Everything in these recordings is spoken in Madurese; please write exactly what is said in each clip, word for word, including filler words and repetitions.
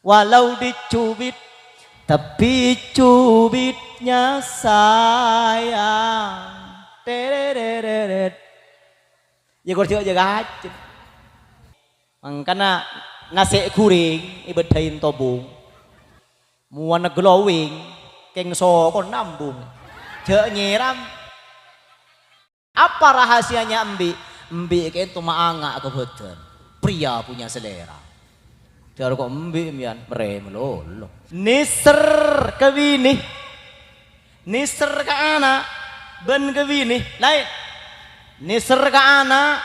Walau dicubit, tapi cubitnya sayang. Terereret. Ya, kor jhâ' jâgâ hajat. Mangkana nasè' ghuring èbâddhâi è tobung. Mowana glowing, kèng sokon nambung. Jhâ' nyèram. Apa rahasianya embi'? Embi' kènto maanga' ka bhâdhân. Pria punya selera. Jhâ' kok embi' mèyan, mèrè malolo. Nèser ka binè. Nèser ka ana', bân ka binè, laèn. Nèser ka ana',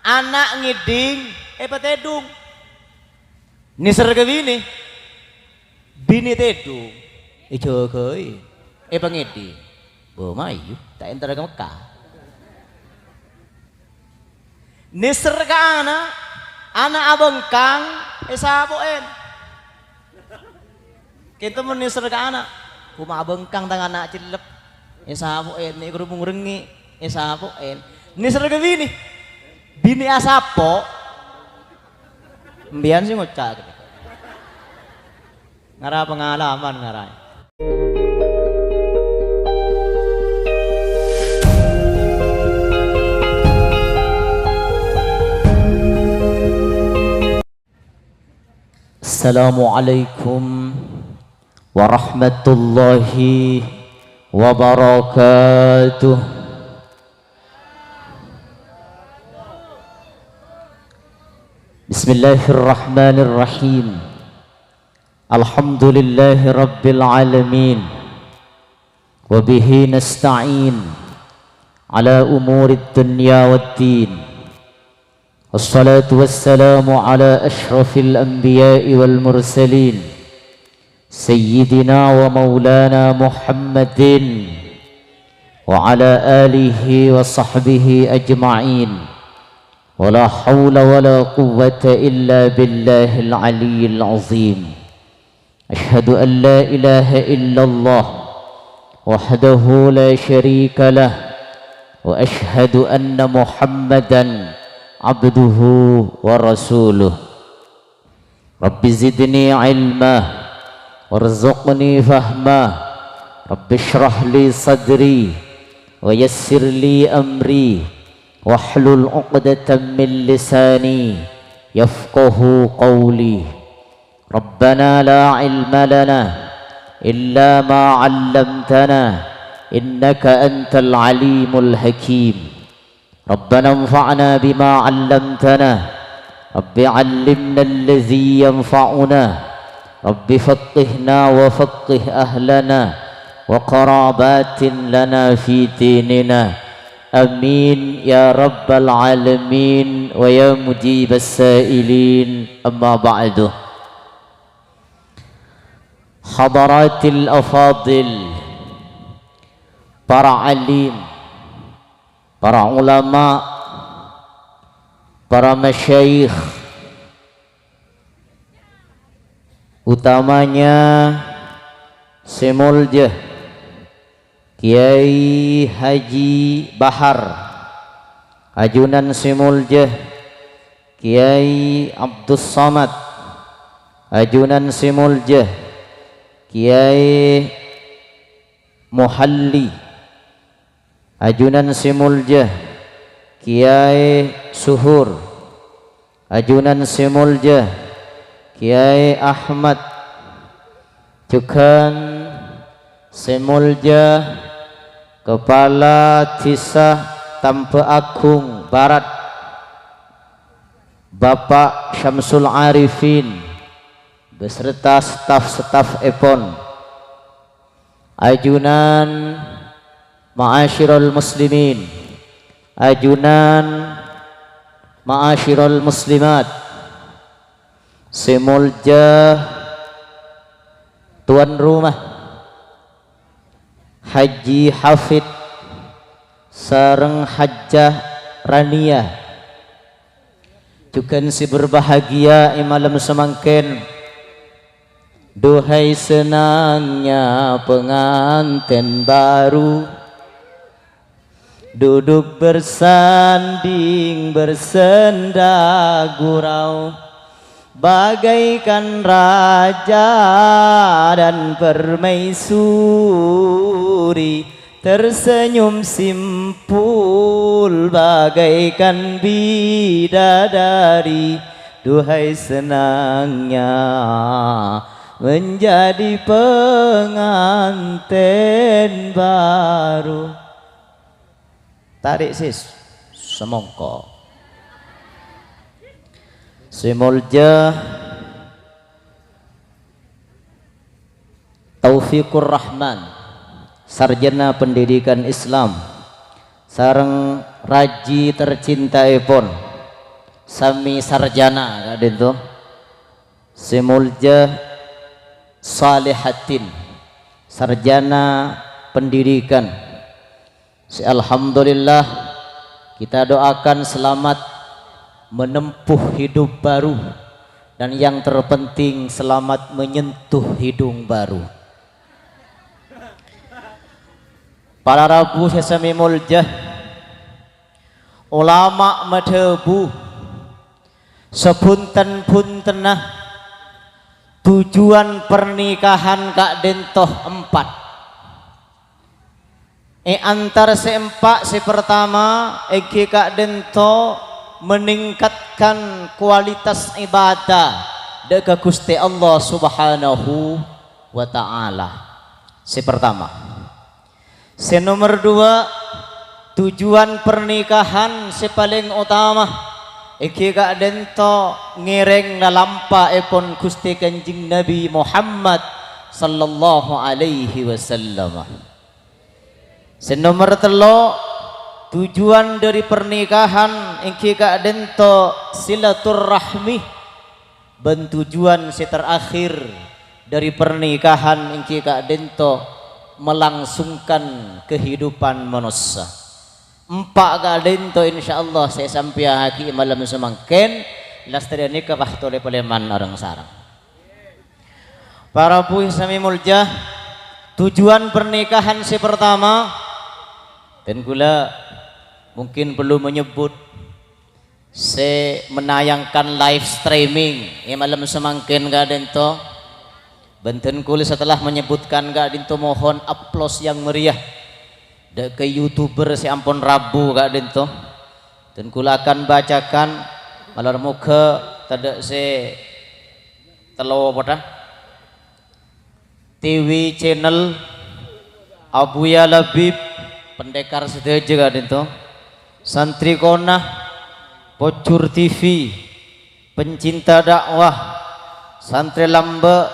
ana' ngèdhing, èpatèdhung. Nèser ka binè, binè tèdhung, èjâgâi, èpangèdhing. Bâ mayu, ta' èntar ka Mekkah. Nèser ka ana', ana' abângkang, èsapo'èn. Kènto mon nèser ka ana', "Koma abângkang tang ana' cellep." Èsapo'èn, nè' kerubung rengngè', èsapo'èn. Nèser ka binè, binè asapo'. Embiyan sè ngoca' ghânèka. Ngara pengalaman ngara. Assalamualaikum warahmatullahi wabarakatuh. Bismillahirrahmanirrahim. Alhamdulillahi rabbil alamin. Wa bihi nasta'in ala umurid dunya waddin. Wassalatu wassalamu ala asyrafil anbiya'i wal mursalin, Sayyidina wa maulana Muhammadin, wa ala alihi wa sahbihi ajma'in. Wa la haula wa la quwwata illa billahil aliyyil azim. Asyhadu an la ilaha illallah wahdahu la syarika lah, wa asyhadu anna Muhammadan abduhu wa rasuluh. Rabbi zidni ilma, warzuqni fahma, Rabbi shrah li sadri, wa yassir li amri, wahlul uqdatan min lisani, yafqahu qawli. Rabbana la ilma lana illa ma 'allamtana, innaka antal alimul hakim. Rabbana anfa'na bima 'allamtana. Rabbi 'allimna alladzi yanfa'una. Rabbi faqqihna wa faqqih ahlana wa qarabatin lana fi dinina. Amin ya rabbal alamin wa ya mujibas sa'ilin. Amma ba'du. Hadaratil afadil, para alim, para ulama, para masyayikh, utamanya sè molja Kyai Haji Bahar, ajunan sè molja Kyai Abdus Samad, ajunan sè molja Kyai Muhalli, ajunan sè molja Kyai Suhur, ajunan sè molja Kyai Ahmad, jhughân sè molja Kepala Dhisa Tamba Agung Barat, Bapak Syamsul Arifin, beserta staf-staf èpon. Ajunan ma'asyiral muslimin, ajunan ma'asyiral muslimat, sè molja tuan rumah, Haji Hafid sareng Hajjah Rania, jhughân sè berbahagia è malem samangkèn. Duhai senangnya pengantin baru, duduk bersanding bersenda gurau. Bagaikan raja dan permaisuri, tersenyum simpul bagaikan bidadari. Duhai senangnya menjadi pengantin baru. Tarik, sis. Semongko. Sè molja Taufikur Rahman, sarjana pendidikan Islam, sareng raji tercintaèpon, sami sarjana ka'dinto. Sè molja Salihatin, sarjana pendidikan. Sè alhamdulillah, kita doakan selamat menempuh hidup baru, dan yang terpenting selamat menyentuh hidung baru. Para rabu sè sami molja, ulama madhâbu, sabhunten-bhuntenna tujuan pernikahan ka'dinto empat. È antara sè empa', sè partama èngghi ka'dinto meningkatkan kualitas ibadah dâ' ka Ghustè Allah Subhanahu wa Ta'ala. Sè partama. Sè nomer duwâ', tujuan pernikahan sè palèng otama èngghi ka'dinto ngèrèng lalampaèpon Ghustè Kanjeng Nabi Muhammad sallallahu alaihi wasallam. Sè nomer tello', tujuan dâri pernikahan èngghi ka'dinto silaturrahmi, bân tujuan sè terakhir dâri pernikahan èngghi ka'dinto melangsungkan kehidupan manossa. Empa' ka'dinto, insyaallah, sè èsampèyaghi è malem samangkèn, lastarè nèka pas tolè palèman areng-sareng. Para rabu sè sami molja, tujuan pernikahan sè partama, dan kaulâ mungkin perlu menyebut sè menayangkan live streaming è malem samangkèn ka'dinto. Bân dhân kaulâ setelah menyebutkan ka'dinto mohon aplaus yang meriah dâ' ka YouTuber sè ampon rabu ka'dinto. Dhân kaulâ akan bacakan, malar moghâ tadâ' sè tello' pottha. T V Channel, Abuya Labib, pendekar sadhâjâ ka'dinto, Santri Kona, Pojur T V, Pencinta Dakwah, Santri Lamba',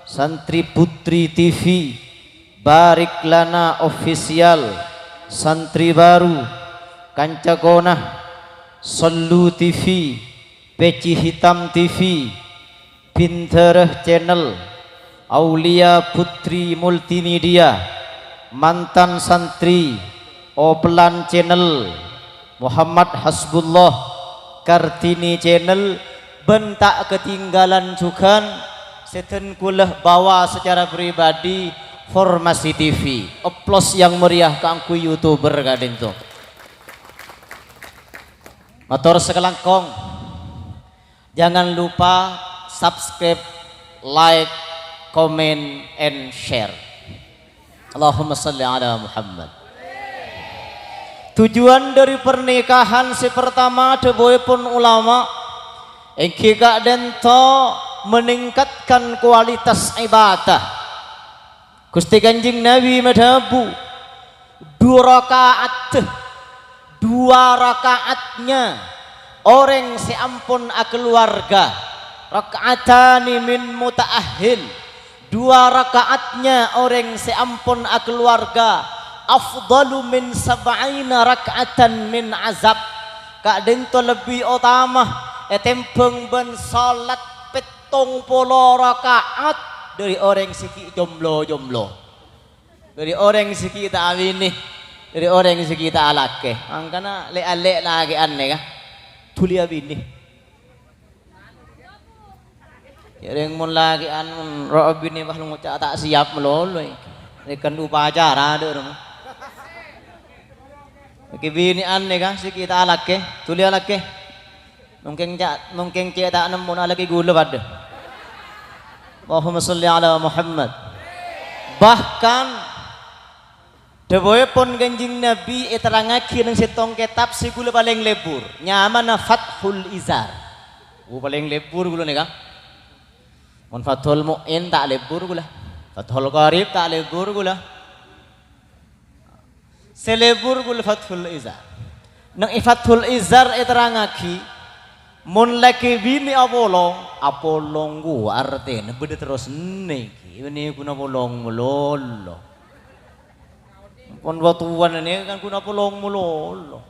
Santri Putri T V, Barik Lana Official, Santri Baru, Kanca Kona, Sellu T V, Peci Hitam T V, Bintara Channel, Aulia Putri Multimedia, Mantan Santri, Opelan Channel, Muhammad Hasbullah, Kartini Channel, bân ta' katinggalan jhughân sè dhân kaulâ bawa secara pribadi, Formasi T V. Aplaus yang meriah kaangghuy YouTuber ka'dinto. Mator sakalangkong. Jangan lupa subscribe, like, comment, and share. Allahumma shalli ala Muhammad. Tujuan dâri pernikahan sè partama dhâbuèpon ulama èngghi ka'dinto meningkatkan kualitas ibadah. Ghustè Kanjeng Nabi madhâbu, "Dhu raka'at, dua raka'atnya orèng sè ampon akaluwarga, raka'atani min muta'ahhil, dua raka'atnya orèng sè ampon akaluwarga, afdalu min sab'ina raka'atan min azab." Ka'dinto lebbi otama ètèmbhâng bân salat pèttong polo raka'at dâri orèng sè ghi' jomlo-jomlo. Dâri orèng sè ghi' ta' abinè, dâri orèng sè ghi' ta' alakè. Mangkana lè'-alè' lakè'an nèka dhuli abinè. Jhâ' rèng mon lakè'an, mon ro' abinè pas ngoca' ta' siap malolo. Rèkan upacara dâ' remma. Èkè binè'an nèka sè ghi' ta' alakè, dhuli alakè. Mungkin ca-, mungkin cè' ta' nemmona laghi ghulâ padâ. Allahumma shalli ala Muhammad. Bahkan, dhâbuèpon Kanjeng Nabi èterrangngaghi neng sèttong kètab sè ghulâ palèng lebur, nyamana Fathul Izar. Oh, palèng lebur ghulâ nèka. Mon Fathul Mu'in ta' lebur ghulâ. Fathul Qarib ta' lebur ghulâ. Sè lebur ghulâ Fathul Izar. Neng è Fathul Izar èterrangngaghi, mon lakè binè' apolong, apolong ghu artèna bâdâ terros nèka, bânnè ghun apolong malolo. Pon watowan nèka kan ghun apolong malolo.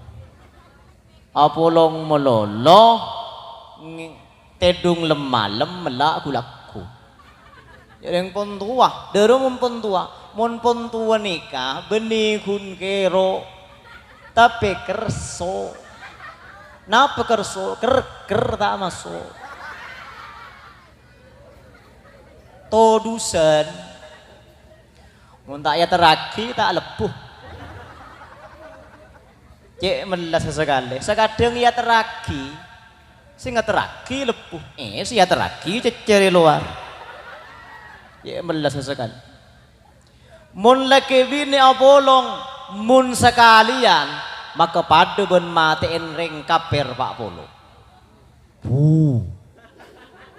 Apolong malolo, nge-, tèdung lem-malem, mella' ghu-lagghu. Jhâreng pon towa, dhârâ mon pon towa. Mon pon towa nèka bânnè ghun kèro, tapè kerso. Napa kerso? Ker-, ker ta' maso'. Todusân. Mon ta' èyaterraghi, ta' lebbu. Cè' mella sasakalè. Sakadhâng èyaterraghi, sè ngaterraghi lebbu. Eh, sè èyaterraghi cèccèr è lowar. Cè' mella sasakalè. Mon lakè binè' apolong, mon sakalèyan, maka padâ bân matè'èn rèng kapèr pa' polo. Bu.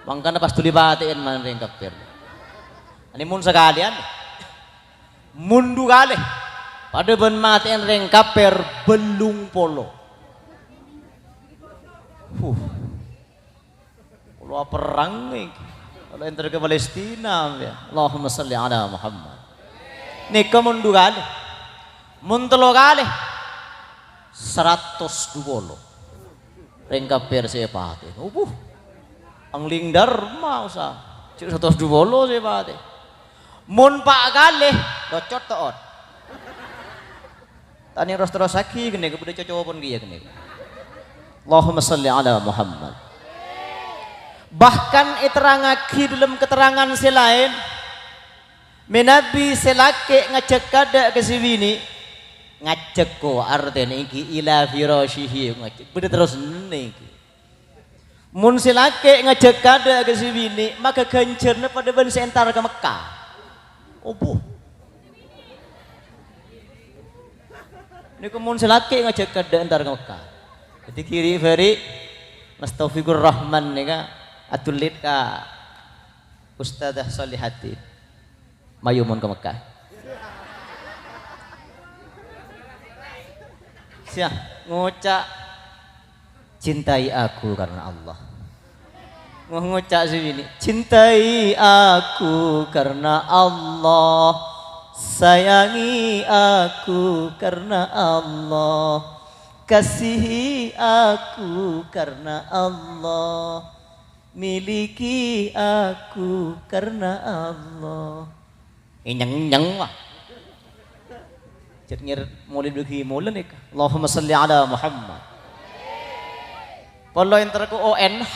Mangkana pas dhuli patè'èn man rèng kapèr. Anè mon sakalèyan. Mon du kalè. Padâ bân matè'èn rèng kapèr bâllung polo. Huh. Polo aperrang nèka. Kalau èntar ka Palestina, ya. Allahumma shalli ala Muhammad. Nèka mon du kalè. Mon tello kalè. Saratos du polo. Rèng kapèr sè èpatè. Obuh. Angling Dharma usa. Cè' saratos du polo sè èpatè. Mon pa' kalè, locot to'ot. Tanè ros-terrossaghi ghânèka, bâdâ cocopon kèya ghânèka. Allahumma shalli ala Muhammad. Bahkan èterrangngaghi dâlem keterangan sè laèn, mènabi sè lakè' ngajhâk kaadâ' ka sè binè', ngajhâk ko artèna èngghi ila firasyihi, ngajhâk, bâdâ terros nèka. Mon sè lakè' ngajhâk kaadâ' ka sè binè', maka ghânjhârna padâ bân sè èntar ka Mekka. Obuh. Nèko mon sè lakè' ngajhâk kaadâ' èntar ka Mekka. Dhâddhi ghiri' bâri' Mas Taufikur Rahman nèka atulid ka Ustadzah Solihatin. Mayu mon ka Mekka. Siya ngoca', "Cintai aku karena Allah." Ngo-, ngoca' sè binè', "Cintai aku karena Allah, sayangi aku karena Allah, kasihi aku karena Allah, miliki aku karena Allah." Nyeng-nyeng, wah. Jhât ngèr molè dugi molè nèka. Allahumma shalli ala Muhammad. Polo èntar ko O N H,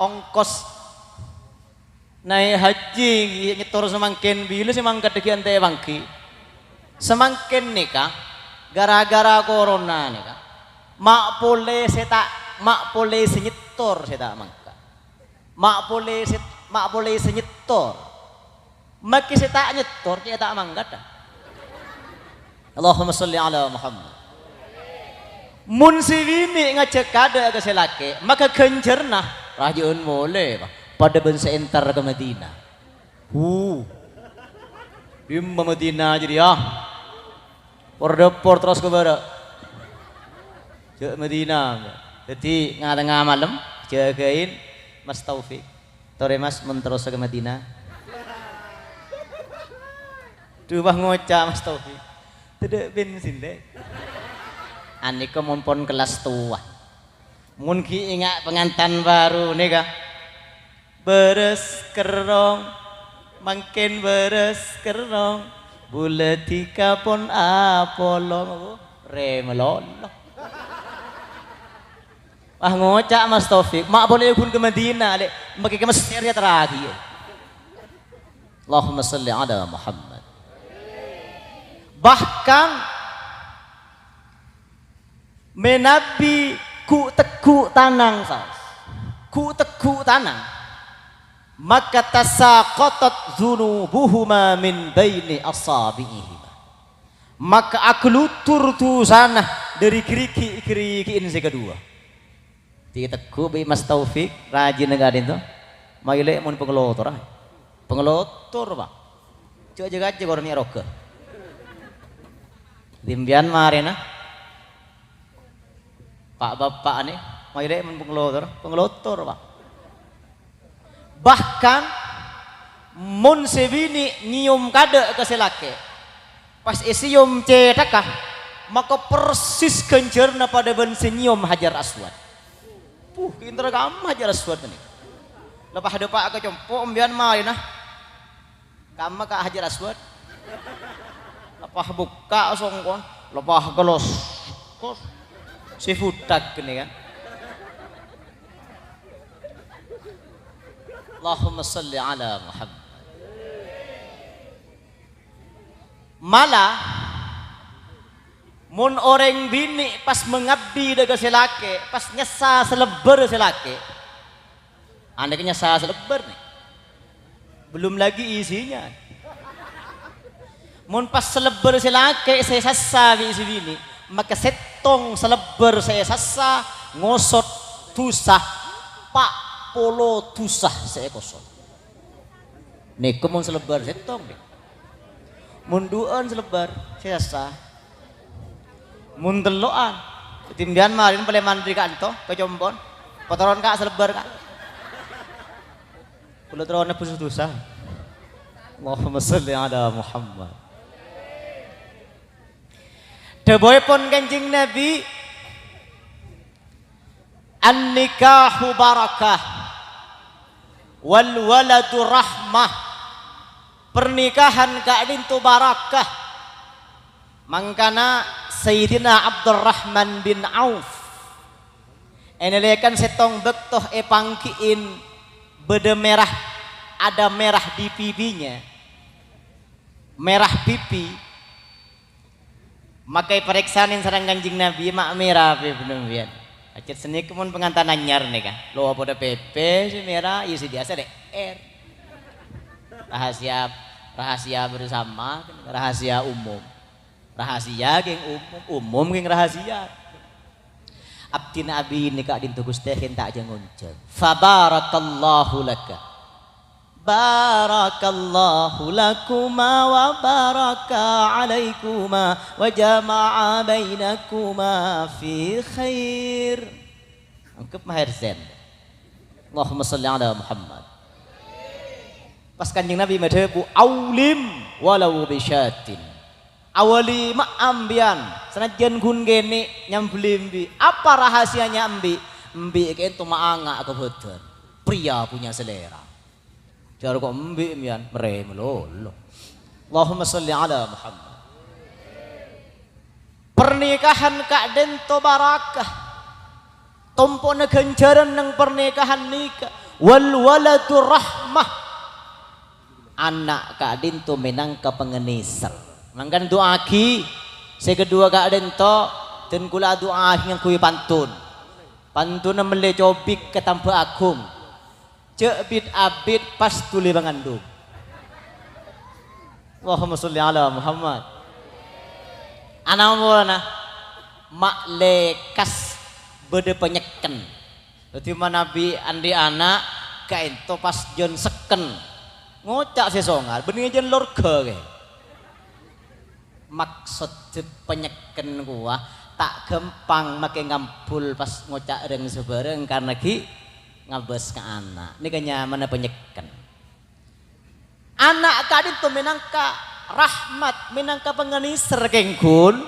ongkos naè' haji, nyètor samangkèn bilâ sè mangkat dhâggi' antè' pangghi. Samangkèn nèka, gara-gara corona nèka, ma' polè sè ta', ma' polè sè nyètor sè ta' mangkat. Ma' polè sè, ma' polè sè nyètor. Makè sè ta' nyètor, cè' ta' mangkat, ah. Allahumma shalli ala Muhammad. Mon sè binè' ngajhâk kaadâ' ka sè lakè', maka ghânjhârna rajâ'ân molè, pa-, padâ bân sè èntar ka Madinah. Hu. Dimma Madinah jârèya? Por-dâpor terros ka bârâ'. Jâ' Madinah. Dhâddhi, nga-, tengnga malem, jâgâin Mas Taufik. "Torè, Mas, mon terrosa ka Madinah." Duh, wah ngoca' Mas Taufik. "Tadâ' bensin, Lè'." Anèka mon pon kellas towa. Mon ghi' enga' pangantan baru nèka. Bârâs kerrong, mangkèn bârâs kerrong, bulâ dhika pon apolong, rè malolo. Wah, ngoca' Mas Taufik, "Ma' polè ghun ka Madinah, Lè', makè ka Mesir èyaterraghi." Allahumma shalli ala Muhammad. Bahkan, mènabi ghu'-tegghu' tanang, saos. ghu'-tegghu' tana, maka tasaqatat dzunubuhuma min baini asabi'ihima. Maka aghâlutur dusana dhâri ghârighi'-ghârighina sè kaduwâ. Ghu'-tegghu' bi' Mas Taufik, rajina ka'dinto. Mayu lè' mon pangalotor, ah. Pangalotor, Pak. Jhâ' jhâ-kajhâ kor mè' roga. Dimbiyan marèna. Pa'-bapa' nè, mayu lè' mon pangalotor, pangalotor, Pak. Bahkan, mon sè binè' nyèyom kaadâ' ka sè lakè', pas èsèyom cèthagghâ, maka persis ghânjhârânna padâ bân sè nyèyom Hajar Aswad. Puh, kèng èntar kamma Hajar Aswad nè. Lepas dâpa' ka compo' embiyan marèna. Kamma ka Hajar Aswad. Lepas bukka' songkon, lepas gelos. Kos. Sè bhuthak kènè kan. Allahumma shalli ala Muhammad. Mala, mon orèng binè' pas mangabdi dhâ' ka sè lakè', pas nyassa salebbhâr sè lakè', anèka nyassa salebbhâr, nè. Belum lagi isinya. Mon pas salebbhâr sè lakè' sè èsassa bi' sè binè', maka sèttong salebbhâr sè èsassa ngosot dusa pa' polo dusa sè èkosot. Nèko mon salebbhâr sèttong, nè. Mon duwâ'ân salebbhâr sè èsassa. Mon tello'an, dimbiyan marèna palèman dhâri ka'dinto, ka compo'na. Pataron, Ka', salebbhâr, Ka'. Kaulâ terro nebus dusa. Allahumma shalli ala Muhammad. Dhâbuèpon Kanjeng Nabi, "An-nikahu barakah, wal waladu rahmah." Pernikahan ka'dinto barakah. Mangkana Sayyidina Abdurrahman bin Auf ènèlèkan sèttong bâkto èpangghi'in bâdâ mèrah, ada merah di pipinya, merah pipi. Maka èparèksanè sareng Kanjeng Nabi, "Ma' mèra pè bâ'na, mbiyan?" Ajhât sanèka mon pangantan anyar nèka, lo padâ pèpè sè mèra, iyâ sè biyasa lè'èr. Rahasia, rahasia bersama, rahasia umum. Rahasia ghi' umum, umum ghi' rahasia. Abdhina abinè ka'dinto, Ghustè, kèng ta' jhâng-onjhâng. Fabarakallahu laka. Barakallahu lakuma wa baraka alaikuma wa jama'a bainakuma fi khair. Anggep maher zen. Allahumma shalli ala Muhammad. Pas Kanjeng Nabi madhâbu, "Aulim walau bisyatin." Awalima'a mbiyan, sanajjân ghun kènè' nyambelli embi'. Apa rahasianya embi'? Embi' kènto maanga' ka bhâdhân. Pria punya selera. Jhâ' kok embi' mbiyan, marè malolo. Allahumma shalli ala Muhammad. Pernikahan ka'dinto barakah. Tompo'na ghânjhârân neng pernikahan nèka. Wal waladu rahmah. Ana' ka'dinto mènangka pangannèser. Mangkana du'aaghi sè kaduwâ ka'dinto, dân kaulâ adu'aaghi ngangghuy pantun. Pantunna mellè cobik katambâ aghung. Jhâ' bit-abit pas dhuli mangandung. Allahumma sholli ala Muhammad. Ana' polana, ma' lekkas bâdâ panyekken. Dhâddhi manabi andhi' ana', kaènto pas jân sekken. Ngoca' sè songal, bânnè jân lorga kè. Maksod panyekken kowa ta' ghâmpang makè ngambul pas ngoca' rèng-sabhârâng karna ghi' ngabâs ka ana'. Nèka nyamana panyekken. Ana' ka'dinto mènangka rahmat, mènangka pangannèser kèng ghun.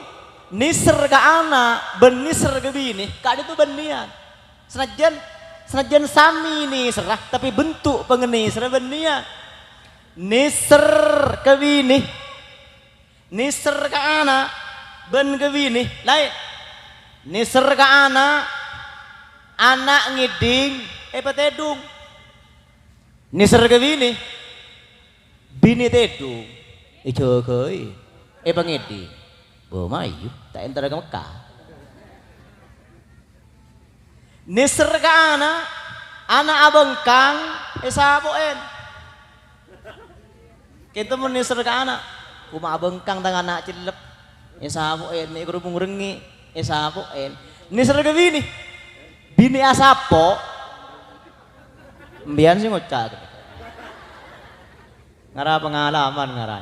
Nèser ka ana' bân nèser ka binè ka'dinto bânnèyan. Sanajjân, sanajjân samè nèserra, tapè bentuk pangannèserra bânnèyan. Nèser ka binè, nèser ka ana' bân ka binè laèn. Nèser ka ana', ana' ngèdhing èpatèdhung. Nèser ka binè, binè tèdhung èjâgâi, èpangèdhing. Bâ mayu, ta' èntar ka Mekkah. Nèser ka ana', Ana' abhângkang, èsapo'è. Kènto mon nèser ka ana', "Koma abhângkang tang ana' cellep." Èsapo'è, mè' kerubung rengngè', èsapo'è. Nèser ka binè, binè asapo', "Embiyân sè ngoca'." Ngara pengalaman ngara.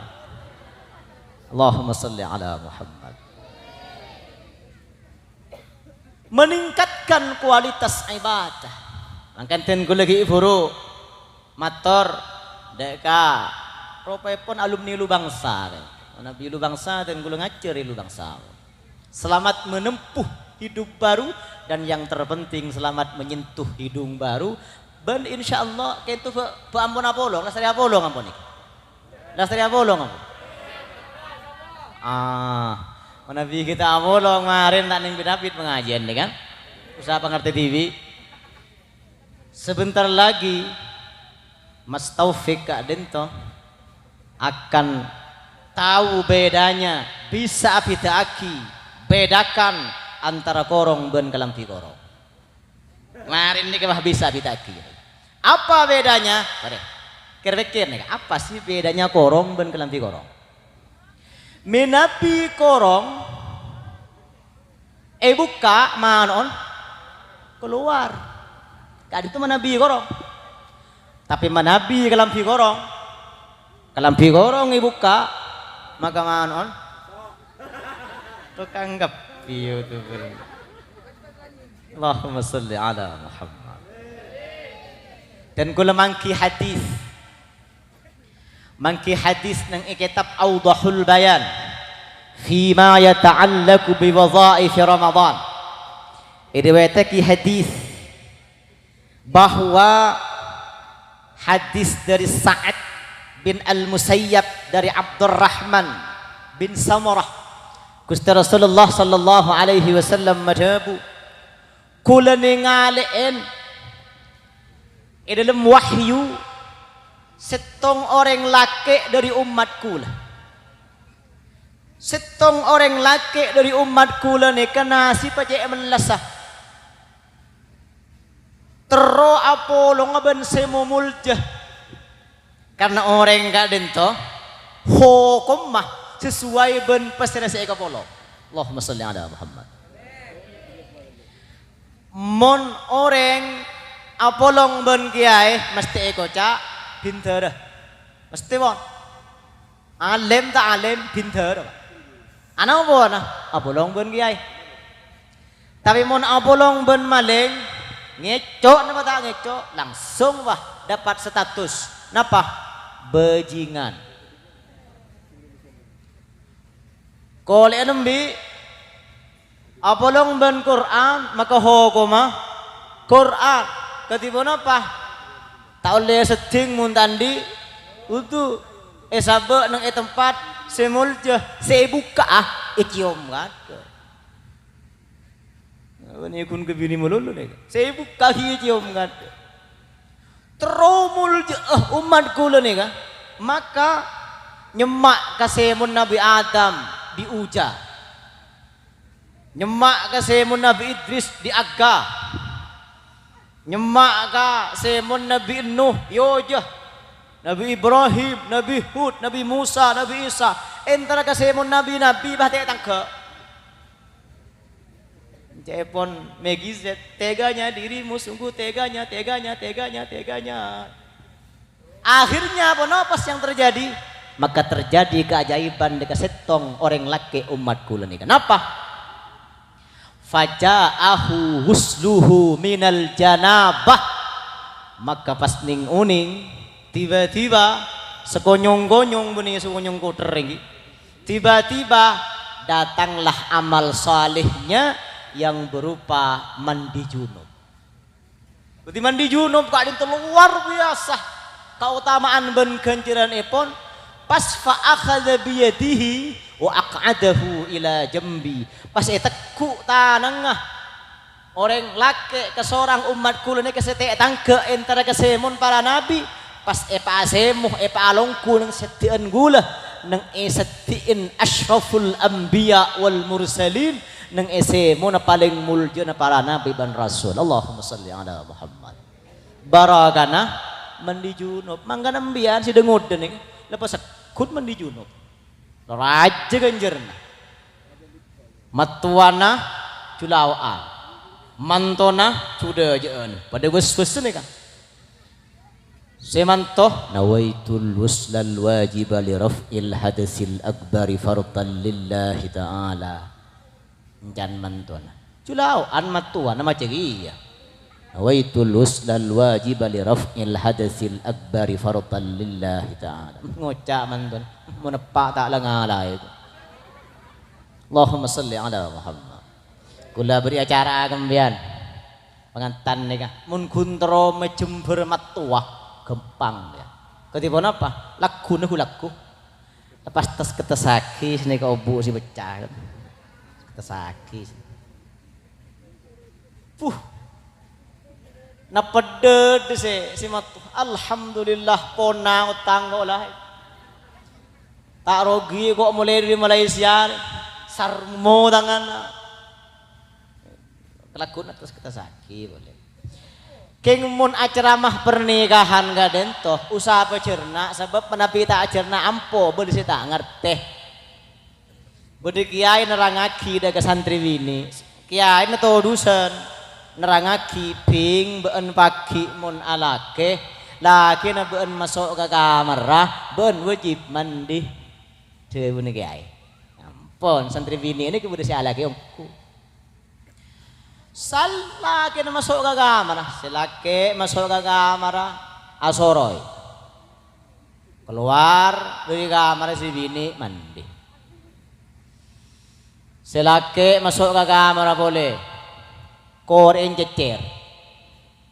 Allahumma shalli ala Muhammad. Meningkatkan kualitas ibadah. Mangkana dhân kaulâ ghi' bhuru mator dâ' ka, ropaèpon alumni Lubangsa, kan. Manabi Lubangsa, dhân kaulâ ngajhâr è Lubangsa. Selamat menempuh hidup baru, dan yang terpenting selamat menyentuh hidung baru. Bân insyaallah kènto bâ', bâ' ampon apolong, lastarè apolong ampon nèka. Lastarè apolong ampon. Ah, manabi kita apolong marèn ta' neng pit-apit pangajiân nèka, kan? Usaha pangartè dhibi'. Sebentar lagi Mas Taufik ka'dinto akan tahu bedanya, bisa abhidhâ'aghi, bedakan antara korong bân kalambhi korong. Marèn nèka wah bisa abhidhâ'aghi. Apa bedanya? Parè. Kèr-pèkkèr nèka, apa sih bedanya korong bân kalambhi korong? Manabi korong èbukka' mano'on kalowar. Ka'dinto manabi korong. Tapè manabi kalambhi korong, kalambhi korong èbukka', maka mano'on tokang kabbhi YouTuber. Allahumma shalli ala Muhammad. Dhân kaulâ mangghi hadis. Mangghi hadis neng è kètab Audhahul Bayan fima yata'allaqu bi wadhaifi Ramadan. Èriwayataghi hadis bahwa hadis dari Sa'ad bin Al-Musayyab dari Abdurrahman bin Samurah, Ghustè Rasulullah sallallahu alaihi wasallam madhâbu, "Kaulâ nèngalè'è è dâlem wahyu sèttong orèng lakè' dâri ommat kaulâ. Sèttong orèng lakè' dâri ommat kaulâ nèka nasibbhâ cè' mellassa." Terro apolonga bân sè momolja. Karna orèng ka'dinto hokomma sesuai bân pasèra sè èkapolong. Allahumma shalli ala Muhammad. Mon orèng apolong bân kèyaè, mastè èkoca' bhindhârâ. Mastè, pon. Alim ta' alim, bhindhârâ, Pak. Ana apa ana? Apolong bân kèyaè. Tapè mon apolong bân malèng, ngèco' napa ta' ngèco', langsung, wah, dapat status. Napa? Bajingan. Kolè'an embi', apolong bân Qur'an, maka hokomma Qur'an. Kadhi ponapa? Ta' ollè èseddhing mon ta' andi' wudu. Èsabâ' neng è tempat sè molja, sè èbukka'a èciom kantha. Bânnè ghun ka binè malolo nèka. Sè èbukka'a èciom kantha. Terro moljâ'â ommat kaulâ nèka, maka nyemma' ka sèmon Nabbhi Adam bi' uja. Nyemma' ka sèmon Nabbhi Idris bi' agga. Nyemma' ka sèmon Nabbhi Nuh bi' oja. Nabbhi Ibrahim, Nabbhi Hud, Nabbhi Musa, Nabbhi Isa. Entara ka sèmon nabbhi-nabbhi bâ' tè' tangghâ'. Ca'èpon Meggy Z, "Teganya dirimu, sungguh teganya, teganya, teganya, teganya." Akhirnya apa napa yang terjadi? Maka terjadi keajaiban dâ' ka sèttong orèng lakè' ommat kaulâ nèka. Napa? "Faja'ahu ghusluhu minal janabah." Maka pas nèng-onèng, tiba-tiba sakonyong-konyong bânnè sakonyong kotor ènggi. Tiba-tiba datanglah amal salehnya yang berupa mandi junub. Berarti mandi junub ka'dinto luar biasa kautamaan bân ghânjhârânèpon. Pas fa akhadha biyadihi wa aq'adahu ila jambi. Pas ètegghu' tanangnga orèng lakè' kasorang ommat kaulâ nèka sè tè' tangghâ' entara ka sèmon para nabbhi, pas èpasèmo, èpalongghu neng seddhi'ân kaulâ, neng è seddhi'ân asyraful anbiya wal mursalin, neng è sèmona palèng moljâna para nabbhi bân rasul. Allahumma shalli ala Muhammad. Barakana mandi junub. Mangkana empèyan sè dâ-ngodâ nèka, la pasegghut mandi junub. Rajâ ghânjhârânna. Mattowana jhâ' lao'an. Mantona jhâ' dâjâ'ân. Padâ wes-wes nèka. Sè manto, "Nawaitul ghuslal wajiba li raf'il hadatsil akbari fardhan lillahi ta'ala." Èncan mantona. Jhâ' lao'an mattowana maca kèya. "Nawaitul ghuslal wajiba li raf'il hadatsil akbari fardhan lillahi ta'ala." Ngoca' mantona. Mon eppa' ta' la ngalaè. Allahumma shalli ala Muhammad. Kaulâ bâri' acara ka sampèyan. Pangantan nèka, mon ghun terro majembhâr mattowa, ghâmpang, ya. Kadhi ponapa? Lagghuna ghu lagghu. Pas tes-kettessaghi sanèka obu' sè pecca, kan. Kettessaghi. Puh. Napeddhâ sè, sè matto. Alhamdulillah, pona otang kaulâ. Ta' rogi ko' molaè dâri Malaysia. Sarmo tanganna. Kalagguna tes-kettessaghi polè. Kèng mon aceramah pernikahan ka'dinto, usaha pajhârna, sabâb manabi ta' ajhârna ampo bâdâ sè ta' ngartè. Bâdâ kèyaè nerrangaghi dâ' ka santrè binè'. Kèyaèna todusân nerrangaghi, "Bhing, bâ'ân paghi' mon alakè, lakèna bâ'ân maso' ka kamarra, bâ'ân wajib mandi." Dhâbuna kèyaè. Ampon, santrè binè' nèko bâdâ sè alakè ongghu. Sè lakèna maso' ka kamarra, sè lakè maso' ka kamarra, asoroy. Kalowar dâri kamarra sè binè' mandi. Sè lakè maso' ka kamarra polè, korè'è èncècèr.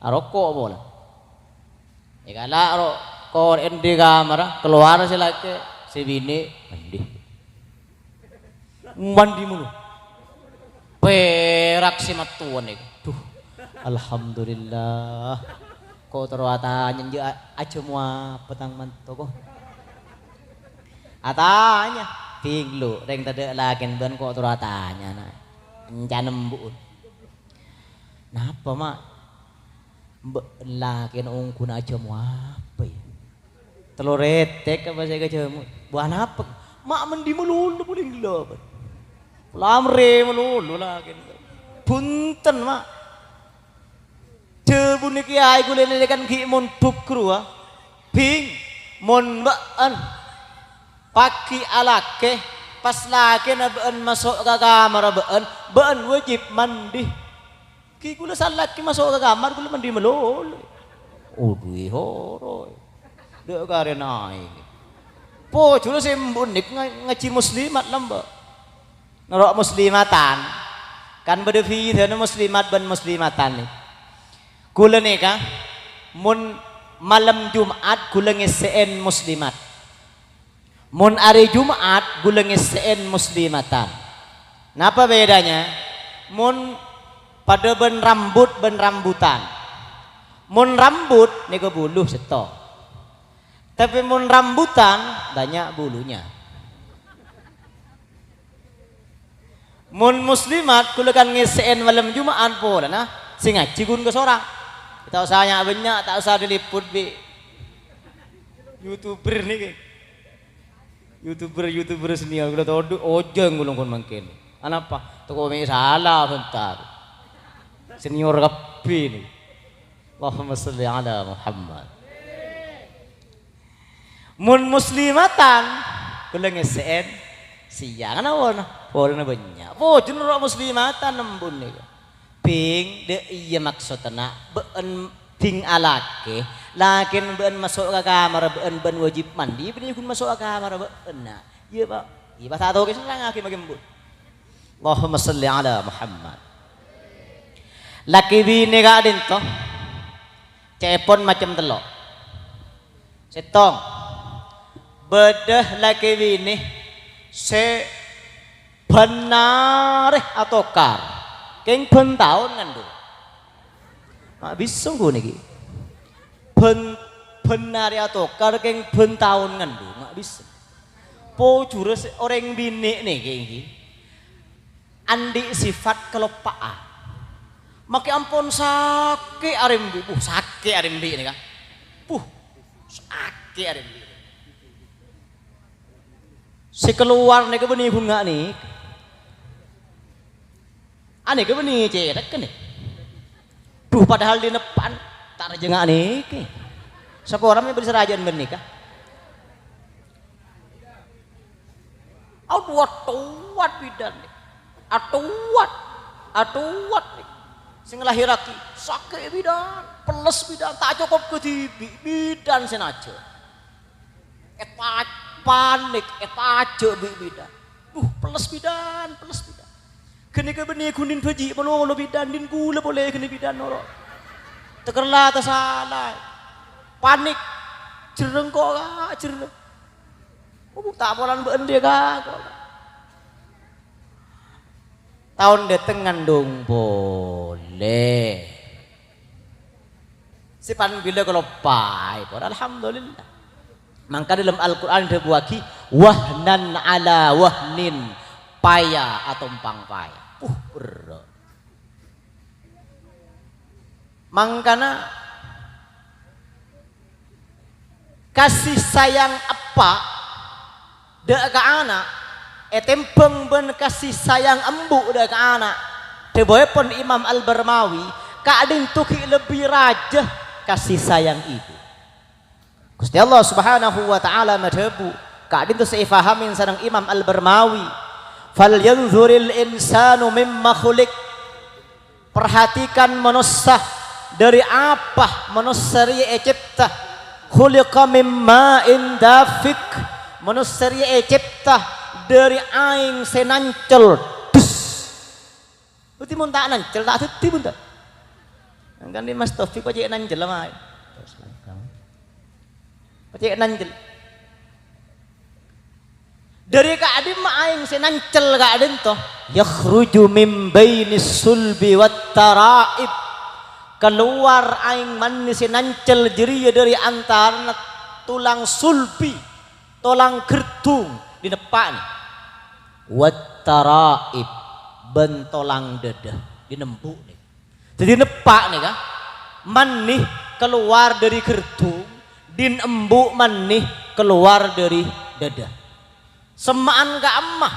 Aroko' polè. Èkala' ro-, korè'è dâri kamarra, kalowar sè lakè, sè binè' mandi. Mandi mulu. Pèrak sè mattowa nèko. Duh, alhamdulillah. Ko' terro atanya, "Jâ-, ajhâmo apa tang manto, ko'?" Atanya, "Bhing, lo, rèng tadâ' lakèn bâ'ân ko' terro atanya, na'." Èncan embu'na. "Napa, Ma'?" "Mbâ' lakèna ongghuna ajhâmo apa, ya?" Tello rètèk apa sè èkajhâmo? "Bâ' napa?" "Ma' mandi malolo polè ghellâ'." "Lamrè malolo lakèna." "Bhunten, Ma'." Dhâbuna kèyaè ghulâ nèlèkan ghi' mondhuk rowa. "Bhing, mon bâ'ân paghi' alakè, pas lakèna bâ'ân maso' ka kamarra bâ'ân, bâ'ân wajib mandi." Ghi' ghulâ sè lakè maso' ka kamar, ghulâ mandi malolo. Odhu, è horo. Dâ' karèna aèng. Pojhur sè embu' nèko nga-, ngajhi muslimat lambâ'. Noro' muslimatan. Kan bâdâ bhidhâna muslimat bân muslimatan nèko. Ghulâ nèka, mon malem Jum'at ghulâ ngèssè'è muslimat. Mon arè Jum'at, ghulâ ngèssè'è muslimatan. Napa bhidhâna? Mon padâ bân rambut bân rambutan. Mon rambut, nèko bulu sèttong. Tapè mon rambutan, bânnya' bulunya. Mon muslimat, ghulâ kan ngèssè'è malem Jum'at polana, sè ngajhi ghun kasorang. Ta' osa nya'-bânnya', ta' osa diliput bi' YouTuber nèko. YouTuber-YouTuber senior ghulâ todhu', ojhâng ghulâ kon mangkèn. Anapa? Tako' mè' sala bhânta. Senior kabbhi nèko. Allahumma shalli ala Muhammad. Mon muslimatan, ghulâ ngèssè'è sèyang, ana polana, polana bânnya'. Pojhur noro' muslimatan embu' nèko. Bhing, dâ' iyâ maksodda, bâ'ân bhing alakè, lakèna bâ'ân maso' ka kamarra bâ'ân, bâ'ân wajib mandi, bânnè ghun maso' ka kamarra bâ'ân, na'. Iyâ, Pa'. Iyâ, Pa', ta' tao kèya nerrangaghi maghi embu'. Allahumma shalli ala Muhammad. Lakè binè ka'dinto, ca'èpon macem tello'. Sèttong, bâdâ lakè binè sè bân arè atokar, kèng bân taon ngandung. Ma' bisa ongghu nèkè. Bân, bân arè atokar kèng bân taon ngandung, ma' bisa. Pojhurrâ sè orèng binè' nèkè ènggi andi' sèfat kaloppa'a. Make ampon sake' arembi', buh, sake' arembi' nèka. Buh, sake' arembi'. Sè kalowar nèka bânnè ghun nga' nèka. Anèka bânnè cèrèk nèka. Buh, padahal dhi' neppa'an ta' rajâ nga' nèka. Sapora mè' bâdâ sè rajâ'ân bânnè ka. Adhu, atowat bidan, nè. Atowat. Atowat, nè. Sè nglahèrraghi sake' bidan, pelles bidan, ta' cokop kadhibi', bidan sè najâ. Èta-, panik, ètajâ' bi' bidan. Duh, pelles bidan, pelles bidan. Ghânèka bânnè ghun dhin bhâji' malolo bidan, dhin ghulâ polè ghânè bidan noro'. Takerla tasala. Panik. Jherreng ko' ka jherreng. Oh, ta' polana bâ'na dhika, ko'. Taon dâteng ngandung polè. Sè pan bilâ kaloppaè, pon alhamdulillah. Mangkana dâlem Al-Qur'an èdhâbuwâghi, "Wahnan ala wahnin," paya atompang paya. Uh, berrâ'. Mangkana kasih sayang eppa' dâ' ka ana' ètembhâng bân kasih sayang embu' dâ' ka ana'. Dhâbuèpon Imam Al-Barmawi, ka'dinto ghi' lebbi rajâ kasih sayang ibu. Ghustè Allah Subhanahu wa Ta'ala madhâbu, ka'dinto sè èfahamin sareng Imam Al-Barmawi, "Falyanzuril insanu mimma khuliq." Perhatikan manossa, dâri apa manossa rèya ècèpta. "Khuliqa mim ma'in dafiq." Manossa rèya ècèpta dâri aèng sè nancel. Dus. Dhâddhi mon ta' nancel, ta' dhâddhi, mon ta'. Mangkana Mas Taufik pacè' nancel, ma. Pacè' nancel. Dâri ka'dimma aèng sè nancel ka'dinto? "Yakhruju mim bainis sulbi wat tara'ib." Kalowar aèng mani sè nancel jârèya dâri antarana tolang sulbi, tolang ghârdhung, dhin eppa' nè. Wat tara'ib, bân tolang dâdâ, dhin embu' nè. Dhâddhi neppa' nèka, mani kalowar dâri ghârdhung, dhin embu' mani kalowar dâri dâdâ. Semma'an ka'imma,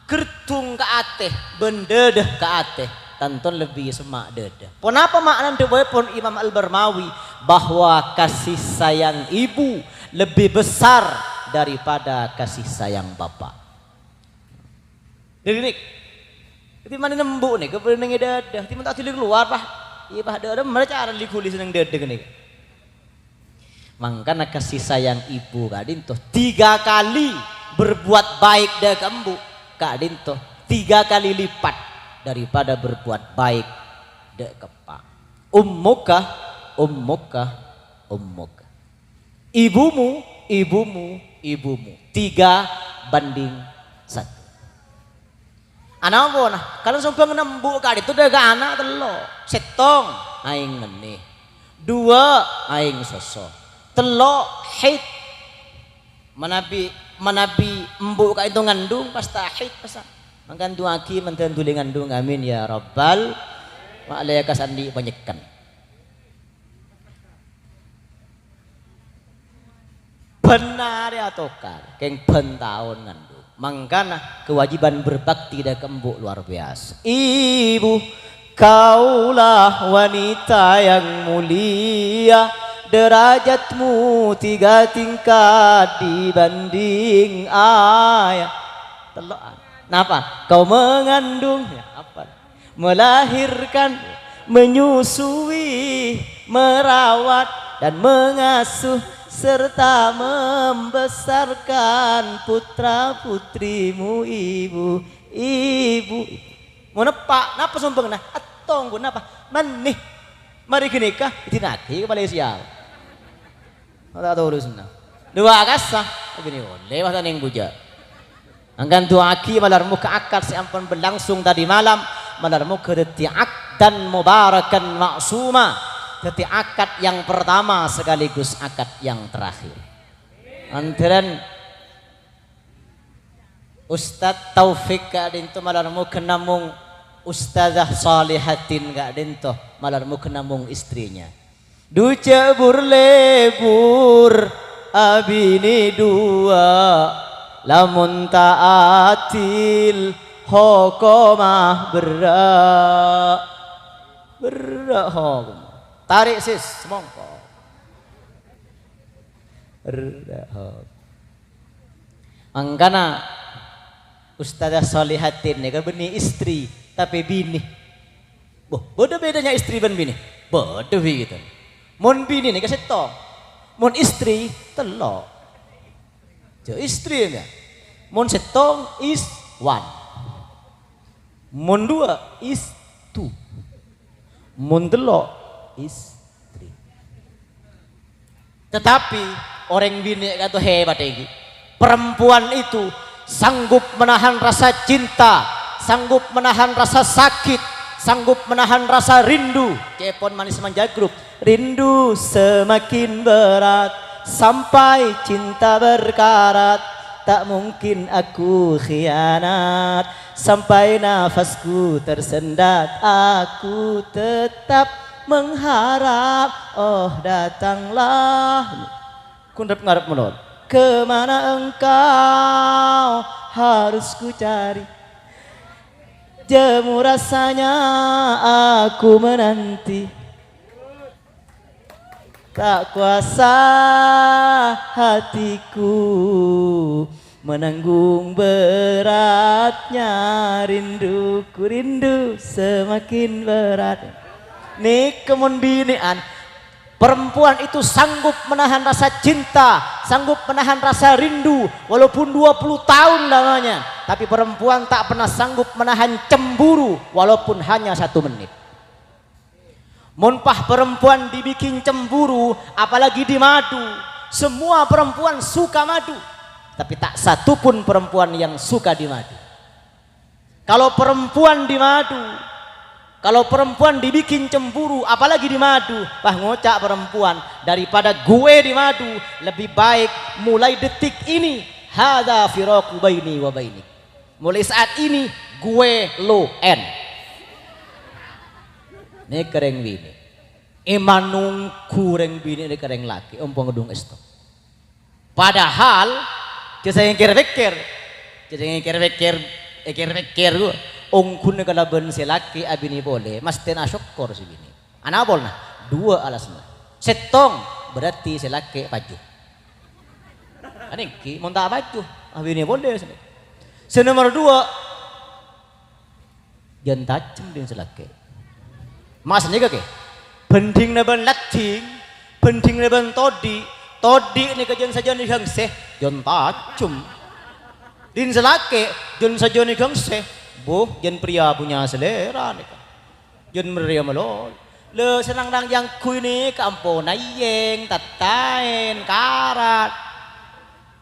ghârdhung ka atè bân dâdâ ka atè, tanto lebbi semma' dâdâ. Ponapa ma'nana dhâbuèpon Imam Al-Barmawi bahwa kasih sayang ibu lebih besar daripada kasih sayang bapak? Dâri nèk. Dhâddhi mani nembu' nèka bâdâ neng è dâdâ. Dhâddhi mon ta' dhuli kalowar, Pak. Iyâ, Pak, dâ' remma cara li-ghuli sè neng dâdâ ghânèka. Mangkana kasih sayang ibu ka'dinto tiga kali berbuat baik dâ' ka embu', ka'dinto tiga kali lipat daripada berbuat baik dâ' ka eppa'. Ummuka, ummuka, ummuka. Ibumu, ibumu, ibumu. Tiga banding satu. Ana' pona, kalau sombhângnga embu' ka'dinto dâ' ka ana' tello'. Sèttong, aèng mani. Duwâ', aèng soso. Tello', haid. Manabi, manabi embu' ka'dinto ngandung, pas ta' haid, pas ta'. Mangkana du'aaghi mandhâr dhuli ngandung, amin ya rabbal. Ma' lè ka sandhi' panyekken. Bân arè atokar, kèng bân taon ngandung. Mangkana kewajiban berbakti dâ' ka embu' luar biasa. Ibu, kaulah wanita yang mulia, derajatmu tiga tingkat dibanding ayah. Tello'an. Napa? Kau mengandung, ya, apa? Melahirkan, menyusui, merawat, dan mengasuh, serta membesarkan putra-putrimu, Ibu. Ibu. Mon eppa', napa sombhângnga? Èttong, Bu, napa? Mani. Marè ghânèka, èdinaghi ka Malaysia. Ta' tolosanna. Duwâ' kassa, ghânèka ollè, pas ta' neng bujâ. Mangkana du'aaghi malar moghâ akad sè ampon berlangsung tadi malam, malar moghâ dhâddhi akdan mubarakan ma'suma, dhâddhi akad yang pertama sekaligus akad yang terakhir. Anteran Ustadz Taufik ka'dinto malar moghâ namong Ustadzah Shalihatin ka'dhinto, malar moghâ namong istrinya. Dujâ bur-lebur abinè duwâ', lamon ta' adil hokomma berrâ'. Berrâ' hokomma. Tarè', Sis, mongko. Berrâ' hokomma. Mangkana Ustadzah Shalihatin nèka bânnè istri, tapè binè. Boh, bâdâ bhidhâna istri bân binè? Bâdâ bhidhâna. Mon binè nèka sèttong, mon istri tello'. Jâ istri ya. Mon sèttong is one. Mon duwâ' is two. Mon tello' is three. Tetapi orèng binè' ka'dhinto hebat ènggi. Perempuan itu sanggup menahan rasa cinta, sanggup menahan rasa sakit, sanggup menahan rasa rindu. Ca'èpon Manis Manja Group. Rindu semakin berat sampai cinta berkarat, tak mungkin aku khianat. Sampai nafasku tersendat, aku tetap mengharap. Oh, datanglah. Kundap ngarep melon. Kemana engkau harus ku cari. Jemu rasanya aku menanti. Tak kuasa hatiku menanggung beratnya rinduku, rindu semakin berat. Nèka mon binè'an, perempuan itu sanggup menahan rasa cinta, sanggup menahan rasa rindu, walaupun dua puluh tahun lamanya. Tapi perempuan tak pernah sanggup menahan cemburu, walaupun hanya satu menit. Mon pas perempuan dibikin cemburu, apalagi dimadu. Semua perempuan suka madu. Tapi tak satu pun perempuan yang suka dimadu. Kalau perempuan dimadu, kalau perempuan dibikin cemburu, apalagi dimadu, pas ngoca' perempuan, "Daripada gue dimadu, lebih baik mulai detik ini, hadza firaqu baini wa bainik." Mulai saat ini, gue lo en. Nèka rèng binè'. È manonggu rèng binè' nèka rèng lakè', ompo ngèdhung èsto. Padahal, jâ sè ngèkèr-pèkkèr, jâ sè ngèkèr-pèkkèr, èkèr-pèkkèr, ghu, ongghuna kalabân sè lakè' abinè polè, mastèna asokkor sè binè'. Anapa polana? Duwâ' alasanna. Sèttong, berarti sè lakè' paju. Anènggi, mon ta' paju, abinè polè sè. Sè nomer duwâ', jân tajem dhing sè lakè'. Mas nèka kè, bhândhingnga bân laddhing, bhândhingnga bân todhi', todhi' nèka jân sajân èghângsè, jân tajem. Dhing sè lakè', jân sajân èghângsè, boh, jân pria punya selera nèka. Jân mèrrèya malolo. Lè, sè nang-nang èyangghuy nèka ampon ayèng, tattaèn, karat,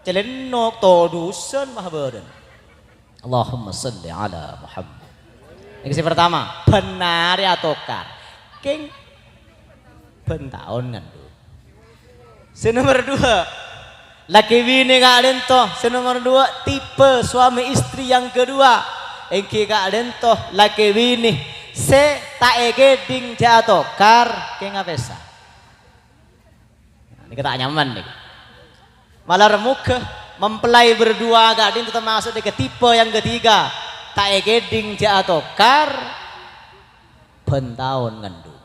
calennok, todusân, mahabârân. Allahumma shalli ala Muhammad. Yang sè pertama, bân arè atokar. Kèng bân taon ngandhu'. Sè nomer dua, lakè binè ka'dhinto. Sè nomer dua, tipe suami istri yang kedua. Ènggi ka'dhinto, lakè binè sè ta' èkèdhing jâ' atokar, kèng apèsa. Nèka ta' nyaman nèka. Malar moghâ mempelai berdua ka'dhinto termasuk nèka tipe yang ketiga. Ta' èkèdhing jâ' atokar, bân taon ngandhu'.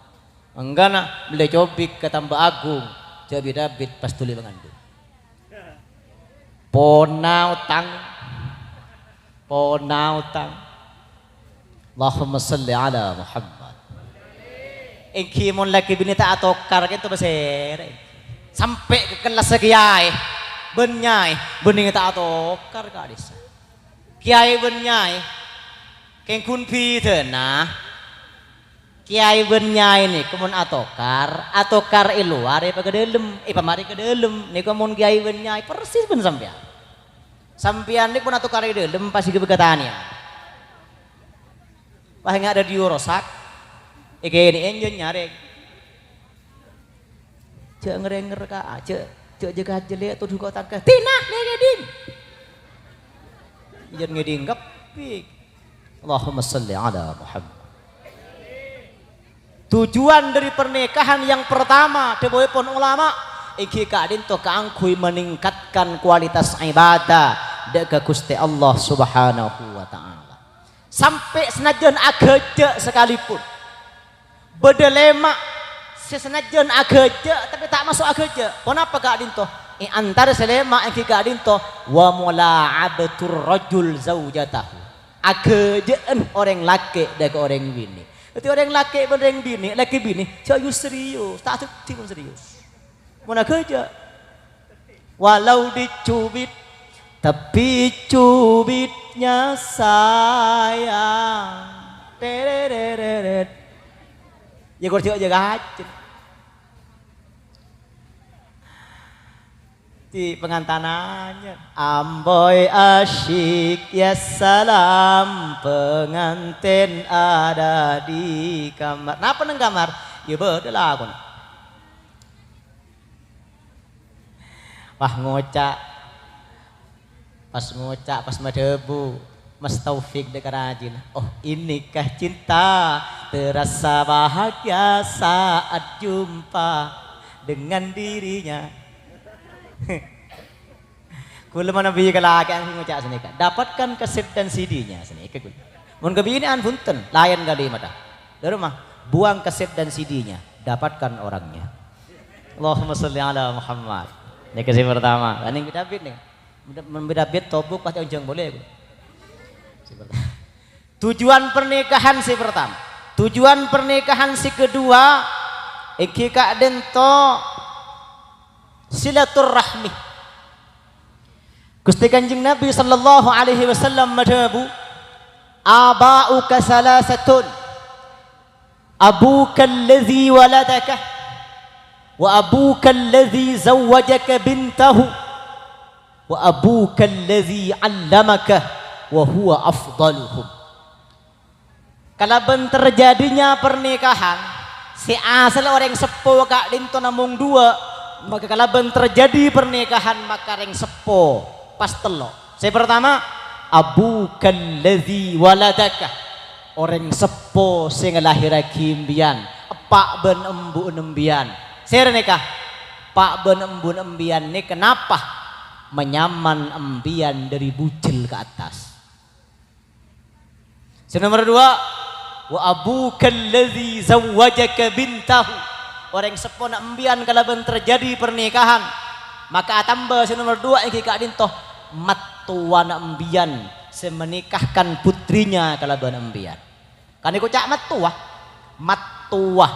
Mangkana, mellè cobik katamba agung, jâ' bit-abit pas dhuli mangandhu'. Pona otang. Pona otang. Allahumma shalli ala Muhammad. Ènggi mon lakè binè ta' atokar ka'dhinto pasèra. Sampè' ka kellassa kèyaè bân nyaè, bânnè ta' atokar ka'dhissa'. Kèyaè bân nyaè, kèng ghun bhidhâna. Kèyaè bân nyaè nèko mon atokar, atokar è lowar èpa ka dâlem, èpamarè ka dâlem. Nèko mon kèyaè bân nyaè, persis bân sampèyan. Sampèyan nèko mon atokar è dâlem, pas èghâbây ka tanèyan. Pas ènga' radio rosak, èkènè'è jân nyarè. Jâ' ngèrèng-ngèrèng ka'a, jâ', jâ' jâgâ ajhâlè' todhu ka tangka. Tina, nèkèdhing. Jân ngèdhing keppik. Allahumma shalli ala Muhammad. Tujuan dari pernikahan yang pertama, dhâbuèpon ulama, èngghi ka'dinto kaangghuy meningkatkan kualitas ibadah dâ' ka Ghustè Allah Subhanahu wa Ta'ala. Sampè' sanajjân aghâjâ' sakalipun. Bâdâ lèma' sè sanajjân aghâjâ', tapè ta' maso' aghâjâ'. Ponapa ka'dinto? È antara sè lèma' èngghi ka'dinto, "Wa mula'abatur rajul zaujatahu." Aghâjâ'ân orèng lakè' dâ' ka orèng binè'. Dhâddhi orèng lakè' bân orèng binè', lakè binè', jhâ' yu serius, ta' dhâddhi mon serius. Mon aghâjâ'. Walau dicubit, tapi cubitnya sayang. Terereret. Ya, kursi aja gacet. Di pengantanannya. Amboi asyik, ya salam, pengantin ada di kamar. Napa neng kamar? Ya, bâdâ lakon. Wah, ngoca'. Pas ngoca', pas madhâbu, Mas Taufik dâ' ka rajina, "Oh, inikah cinta, terasa bahagia saat jumpa dengan dirinya." Kaulâ manabi kalakè'an ngoca' sanèka, "Dapatkan kaset dan C D-nya," sanèka kaulâ. Mon kabinè'an bhunten, laèn kalimatta. Dâ' roma, "Buang kaset dan C D-nya, dapatkan orangnya." Allahumma shalli ala Muhammad. Nèka sè pertama. Lan nèng bit-abit nèng. Bit-, bit-abit tobuk pas onjhâng polè. Sè pertama. Tujuan pernikahan sè pertama. Tujuan pernikahan sè kedua, èngghi ka'dinto silaturrahmi. Ghustè Kanjeng Nabi sallallahu alaihi wasallam madhâbu, "Aba'uka salasatun, abuka allazi waladaka, wa abuka allazi zawwajaka bintahu, wa abuka allazi 'allamaka, wa huwa afdaluhum." Kalabân terjadinya pernikahan, sè asalla orèng seppo ka'dinto namong duwâ', maka kalabân terjadi pernikahan, maka rèng seppo pas tello'. Sè pertama, abuka allazi waladaka, orèng seppo sè ngalahèrraghi embiyan, eppa' bân embu'na embiyan. Sèrè nèka, eppa' bân embu'na embiyan nèka napa? Menyaman embiyan dâri bujel ka attas. Sè nomer duwâ', "Wa abuka allazi zawwajaka bintahu." Orèng seppona embiyan kalabân terjadi pernikahan, maka atamba sè nomer duwâ' èngghi ka'dinto, mattowana embiyan sè menikahkan putrinya kalabân embiyan. Kan èkoca' mattowa? Mattowa,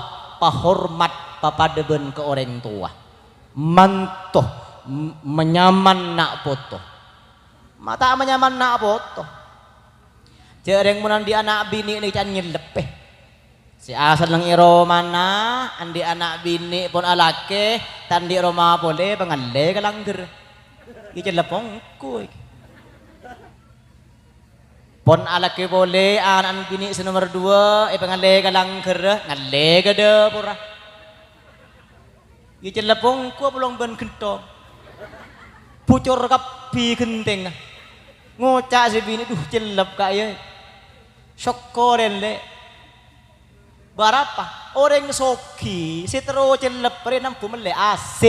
pahormat, papadâ bân ka orèng towa. Manto, m-, menyaman na' poto. Ma' ta' manyaman na' poto. Jhâ' rèng mon andi' ana' binè' nèka can nyelleppè. Sè asenneng è romana, andi' ana' binè' pon alakè, ta' andi' roma polè, pangallè ka langghâr. Ècellep ongghu. Pon alakè polè, ana'na binè' sè nomer duwâ', èpangallè ka langghârra, ngallè ka dâporra. Ècellep ongghu apolong bân ghentong. Bucor kabbhi ghentèngnga. Ngoca' sè binè', "Dhu, cellep, Ka', yâ." Sokkorè, Lè'. Bârâmpa? Orèng soghi sè terro cellep rè nambu mellè A C.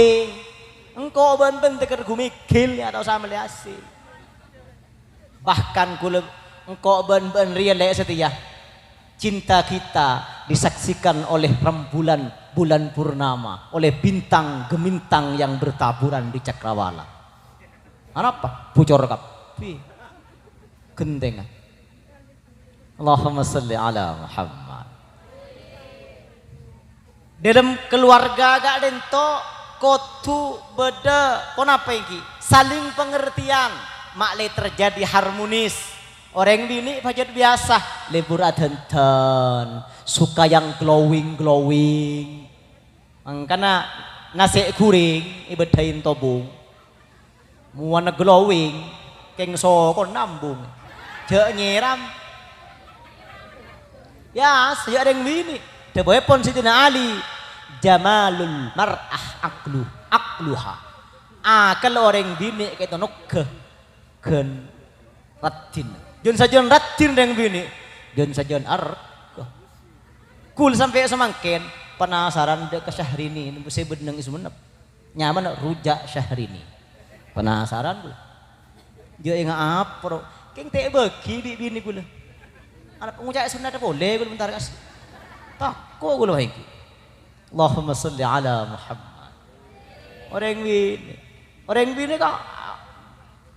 Engko' bân bâ'na tèkèr ghu mèghil, yâ, ta' osa mellè A C. Bahkan kaulâ engko' bân bâ'na rèya, Lè', satèya, cinta kita disaksikan oleh rembulan, bulan purnama, oleh bintang gemintang yang bertaburan di cakrawala. Arapa? Bucor kabbhi ghentèngnga. Allahumma shalli ala Muhammad. Dâlem kaluwarga ka'dinto kodhu bâdâ ponapa èngghi? Saling pengertian, ma'lè terjadi harmonis. Orèng binè' pajhât biyasa, lebur adhândhân, suka yang glowing-glowing. Mangkana nasè' ghuring èbâddhâi tobung. Mowana glowing, kèng sokon nambung. Jhâ' nyèram. Yâ, sajâ' rèng binè'. Dhâbuèpon Sayyidina Ali, "Jamalul mar'ah aqlu, aqluha." Akal orèng binè' kèto nongghâ ghân raddhin. Jhân-sajân raddhin rèng binè'. Jhân-sajân arghâ. Ghulâ sampè' samangkèn penasaran dâ' ka Syahrini sè bâdâ neng è Sumenep. Nyamana Rujak Syahrini. Penasaran ghulâ. Jhâ' enga' apa, ro? Kèng ta' èbâghi bi' binè ghulâ. Ana' ngoca' sunnat polè ghulâ bentar, kas. Tako' ghulâ, wah, ènggi. Allahumma shalli ala Muhammad. Orèng binè. Orèng binè kok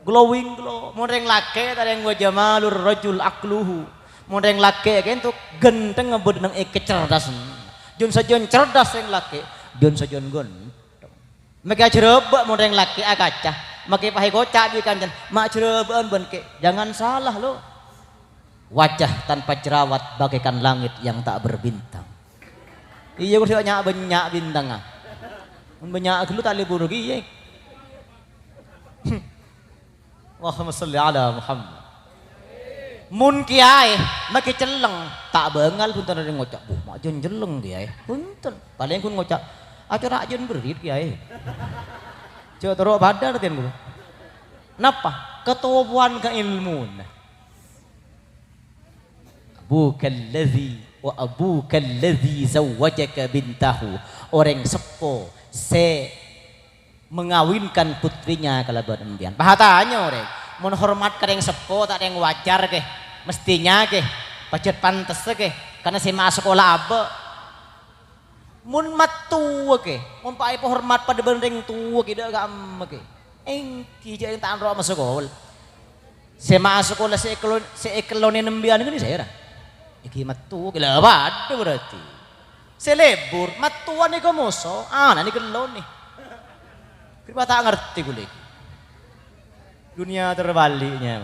glowing glow. Mon rèng lakè' ta' rèng wa jamalur rajul aqluhu. Mon rèng lakè' kènto ghântengnga bâdâ neng è kacerdasan. Jhân-sajân cerdas rèng lakè', jhân-sajân ghân. Makè ajârâbâ' mon rèng lakè' akaca, makè pas èkoca' bi' kancana, "Ma' jârâbâ'ân bân kè'." Jangan salah, lo. Wajah tanpa jerawat bagaikan langit yang tak berbintang. Iyâ, kodhu nya', bânnya' bintangnga. Mon bânnya' ghâllu ta' lebur kèya. Allahumma shalli ala Muhammad. Mon kèyaè makè cellèng, ta' bângal bhunten orèng ngoca', "Buh, ma' jhân cellèng kèyaè." Bhunten. Palèng ghun ngoca', "Acora' jhân berrit kèyaè." Jhâ' toro' padâ artèna ghulâ. Napa? Katowan ka èlmona. Abuka alladzi wa abuka alladzi zawwajaka bintahu. Orèng seppo sè mengawinkan putrinya kalabân embiyan. Pas atanya orèng, mon hormat ka rèng seppo ta' rèng wajar kè, mestinya kè, pajhât pantessa kè, karna sè ma' asakola abâ'. Mon mattowa kè, mon pa' èpahormat padâ bân rèng towa kè, dâ' ka'emma kè. Ènggi jhâ' ta' anro' masakola. Sè ma' asakola sè èkello-, sè èkellonè embiyan ghânèka sèra. Ènggi mattowa kè, la padâ berarti. Sè lebur, mattowa nèka moso, ana'na èkellonè. Ghâpanèka ta' ngartè ghulâ. Dunia terbaliknya.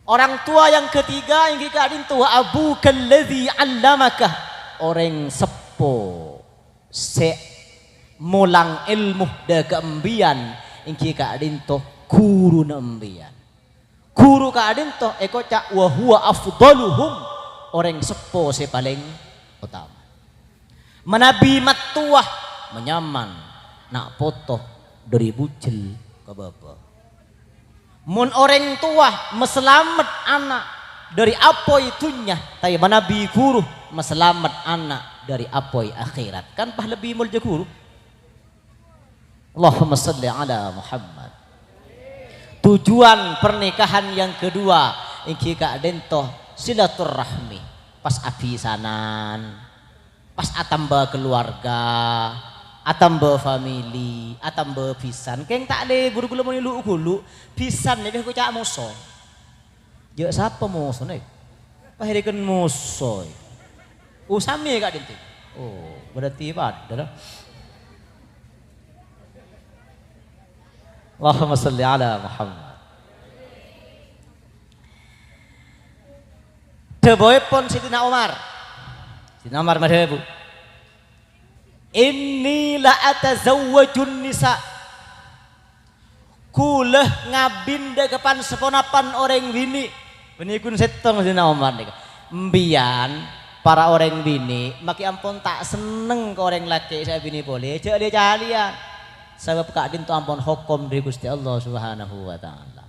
Orang tua yang ketiga ènggi ka'dinto, "Abuka alladzi 'allamaka." Orèng seppo sè molang èlmo dâ' ka embiyan ènggi ka'dinto ghuruna embiyan. Ghuru ka'dinto èkoca', "Wa huwa afdaluhum," orèng seppo sè palèng otama. Manabi mattowa, manyaman na' poto dâri bujel ka bâbâ. Mon orèng towa masalamet ana' dâri apoy dhunnya, tapè manabi ghuru masalamet ana' dâri apoy akhèrat. Kan pas lebbi molja ghuru. Allahumma shalli ala Muhammad. Tujuan pernikahan yang kedua ènggi ka'dinto silaturrahmi, pas abhisanan, pas atamba keluarga, atamba famili, atamba bhisan. Kèng ta' lebur ghulâ mon èlu'-ghulu', bhisan nèka èkoca' moso. Jhâ' sapa mosona, è? Pas èrèken moso, è. Oh, samè ka'dinto. Oh, berarti padâ, la. Allahumma shalli ala Muhammad. Dhâbuèpon Sayyidina Umar. Sayyidina Umar madhâbu, "Inni la atazawwajun nisa." Ghulâ ngabin dâ' ka pan-saponapan orèng binè'. Bânnè ghun sèttong Sayyidina Umar nèka. Embiyan, para orèng binè', makè ampon ta' senneng ka orèng lakè' sè abinè polè, jhâ' lè-calèyan. Sabâb ka'dinto ampon hokom dâri Ghustè Allah Subhanahu wa Ta'ala.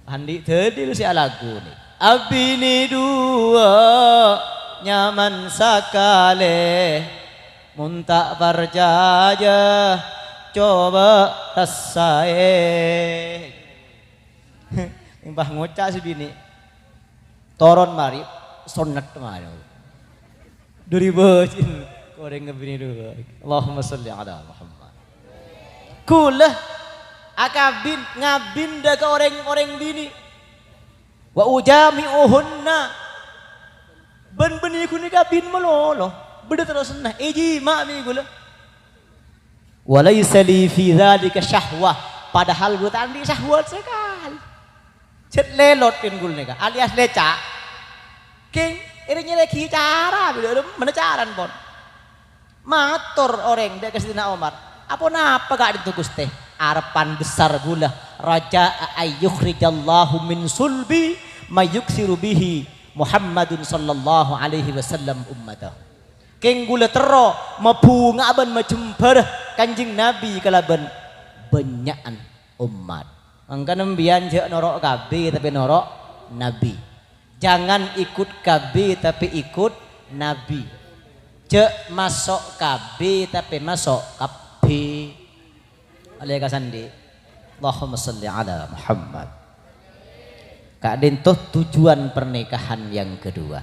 Andi' dalil sè alako nè. Abinè duwâ' nyaman sakalè, mon ta' parcajâ, coba rassaè. Èmbah ngoca' sè binè'. Toron marè, sonnet marè. Dâri bâjin, korèng ngabinè duwâ'. Allahumma shalli ala Muhammad. Ghulâ akabin, ngabin dâ' ka orèng-orèng binè'. Wa ujami'uhunna. Bân bânnè ghun èkabin malolo. Bâdâ terrosanna. Èjima' bi' ghulâ. Wa laisa li fi dzalika syahwah, padahal ghulâ ta' andi' syahwat sakalè. Cè' lèlot pèn ghulâ nèka, alias lèca'. Kèng, èrèng nyèrèaghi cara, bâdâ mana carana pon. Mator orèng dâ' ka Sayyidina Omar, "Aponapa ka'dinto, Ghustè?" "Arebbhân bessar ghulâ, raja'a ay yukhrijallahu min sulbi may yuksiru bihi Muhammadun sallallahu alaihi wasallam ummatahu." Kèng ghulâ terro mabhunga'a bân majembhârâ Kanjeng Nabi kalabân bânnya'an ommat. Mangkana sampèyan jhâ' noro' K B, tapè noro' Nabi. Jangan ikut K B, tapè ikut Nabi. Jhâ' maso' K B, tapè maso' K B. Ollè ka sandhi'. Allahumma shalli ala Muhammad. Ka'dinto tujuan pernikahan yang kedua.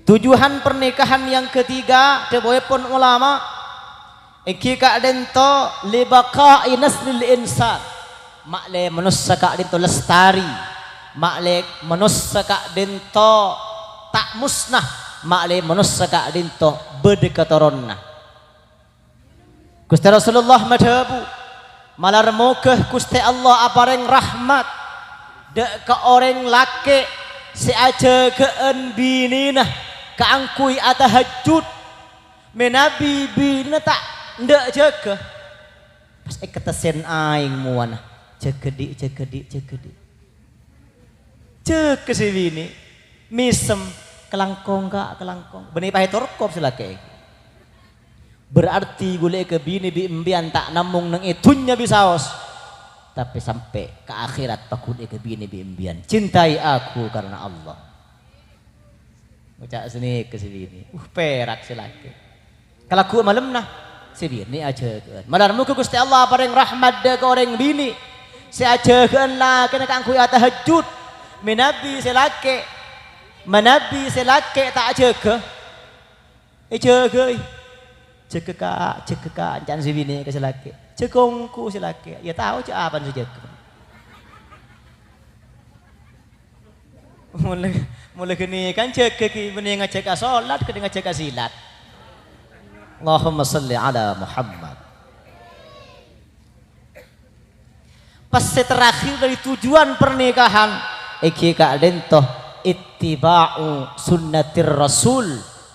Tujuan pernikahan yang ketiga, dhâbuèpon ulama, èngghi ka'dinto libaqa'i naslil insan. Ma'lè manossa ka'dinto lestari. Ma'lè manossa ka'dinto ta' musnah. Ma'lè manossa ka'dinto bâdâ katoronna. Ghustè Rasulullah madhâbu, "Malar moghâ Ghustè Allah aparèng rahmat dâ' ka orèng lakè' sè ajâgâ'ân binèna kaangghuy atahajjud, mènabi binèna ta' endâ' jâgâ." Pas èkatessèn aèng mowana, "Jâgâ dhi', jâgâ dhi', jâgâ dhi'." Jâgâ sè binè', mèsem, kalangkong, Ka', kalangkong. Bânnè èpaètorkop sè lakè'. Berarti ghulâ èkabinè bi' embiyan ta' nammong neng è dhunnya bisaos, tapè sampè' ka akhèrat paghun èkabinè bi' embiyan. Cintai aku karena Allah. Ngoca' sanèka sè binè'. Uh, pèrak sè lakè'. Kalagghu' malemma, sè binè' ajâgâ'ân. Malar moghâ Ghustè Allah aparèng rahmat dâ' ka orèng binè' sè ajâgâ'ân lakèna kaangghuy atahajjud. Mènabi sè lakè', mènabi sè lakè' ta' ajâgâ, èjâgâi. "Jâgâ, Ka', jâgâ, Ka'," ca'na sè binè' ka sè lakè'. "Jâgâ ongghu sè lakè'." Iyâ tao jâ' apana sè jâgâ. Mula, mula ghânèka kan jâgâ ghi' bânnè ngajhâk ka solat, ghânèka ngajhâk ka silat. Allahumma shalli ala Muhammad. Pas sè terakhir dâri tujuan pernikahan, èngghi ka'dinto ittiba'u sunnatir Rasul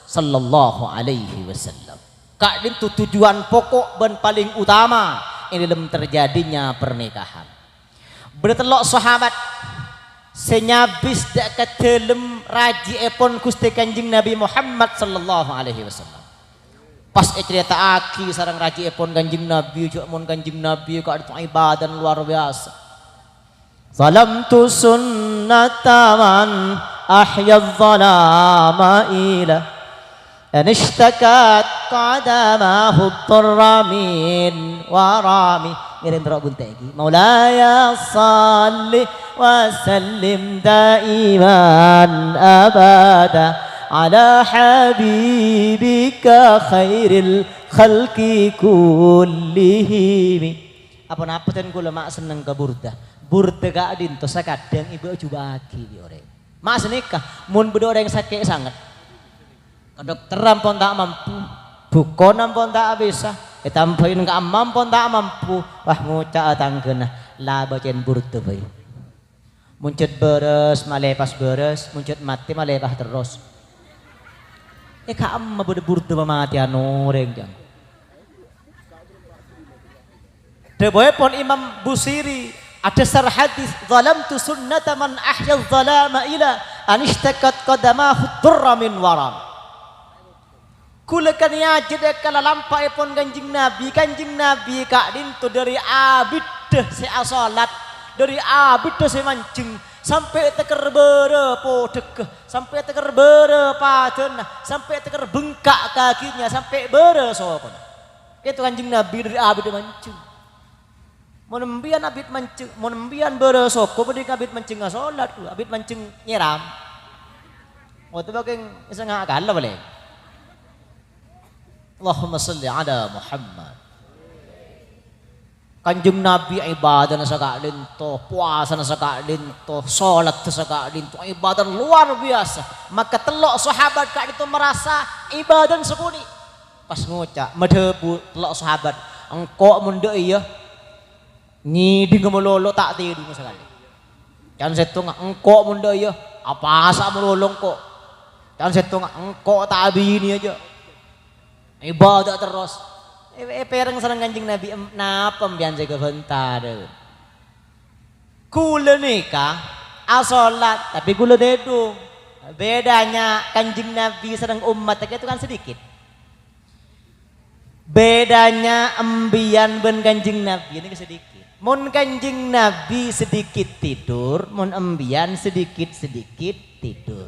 sallallahu alaihi wasallam. Ka'dinto tujuan pokok bân palèng utama è dâlem terjadinya pernikahan. Bâdâ tello' sahabat sè nyabis dâ' ka dâlem rajièpon Ghustè Kanjeng Nabi Muhammad sallallahu alaihi wasallam. Pas ècarèta'aghi sareng rajièpon Kanjeng Nabi, jâ' mon Kanjeng Nabi ka'dinto ibadana lowar biyasa. "Zalamtu sunnata man ahya zalama ila." "An ishtakat qadamahu dhurra min warami." Ngèrèng terro bunte' iki. "Maulaya shalli wa sallim daiman abada ala habibika khairil khalqi kullihimi." Apa-napa ten kaula ma' senneng ka Burda. Burda ka'dinto sakadhâng èbâ' jubâ'âghi bi' orèng. Ma' sanèka, mon bâdâ orèng sakè' sanget. Ka dokter ampon ta' mampu, bukona ampon ta' bisa, ètambâi ka amma ampon ta' mampu, wah, ngoca'a tanggâna, "La bâcèn Burda bhâi. Mon jhât bârâs, malè pas bârâs, mon jhât matè, malè pas terros." È, ka'emma bâdâ Burda mamatèyan orèng, jâng. Dhâbuèpon Imam Busiri, adhâsar hadis, "Zalamtu sunnata man ahya zalama ila an ishtakat qadamahu dhurra min waram." Kaulâ kanèya jhâ' dâ' ka lalampa'èpon Kanjeng Nabi. Kanjeng Nabi ka'dinto dâri abiddhâ sè asolat, dâri abiddhâ sè manjeng, sampè' tèkèr bârâ podhâghâ, sampè' tèkèr bârâ padâna, sampè' tèkèr bengka' kakinya, sampè' bârâ sokona. Kèto Kanjeng Nabi dâri abit manjeng. Mon empèyan abit manjeng, mon empèyan bârâ soko, mending abit manjeng asolat, abit manjeng nyèram. Otabâ kèng sènga' kala palèng. Allahumma shalli ala Muhammad. Kanjeng Nabi ibadana saka'dinto, puasana saka'dinto, solatta saka'dinto, ibadah luar biasa. Maka tello' sahabat ka'dinto merasa ibadana sakonè'. Pas ngoca', madhâbu tello' sahabat, "Engko' mon dâ' iyâ, ngèdhingnga malolo, ta' tèdhungnga sakalè." Can sèttongnga, "Engko' mon dâ' iyâ, apasa malolo engko'." Can sèttongnga, "Engko' ta' abiniyâ jâ'. Ibadah terros." È, èpèrèng sareng Kanjeng Nabi, "Em, napa empèyan sè kabânta, dâ'?" Kaulâ nèka asolat, tapè kaulâ tèdhung. Bedanya Kanjeng Nabi sareng ommatta kèto kan sedikit. Bedanya empèyan bân Kanjeng Nabi nèka sedikit. Mon Kanjeng Nabi sedikit tidur, mon embiyan sedikit-sedikit tidur.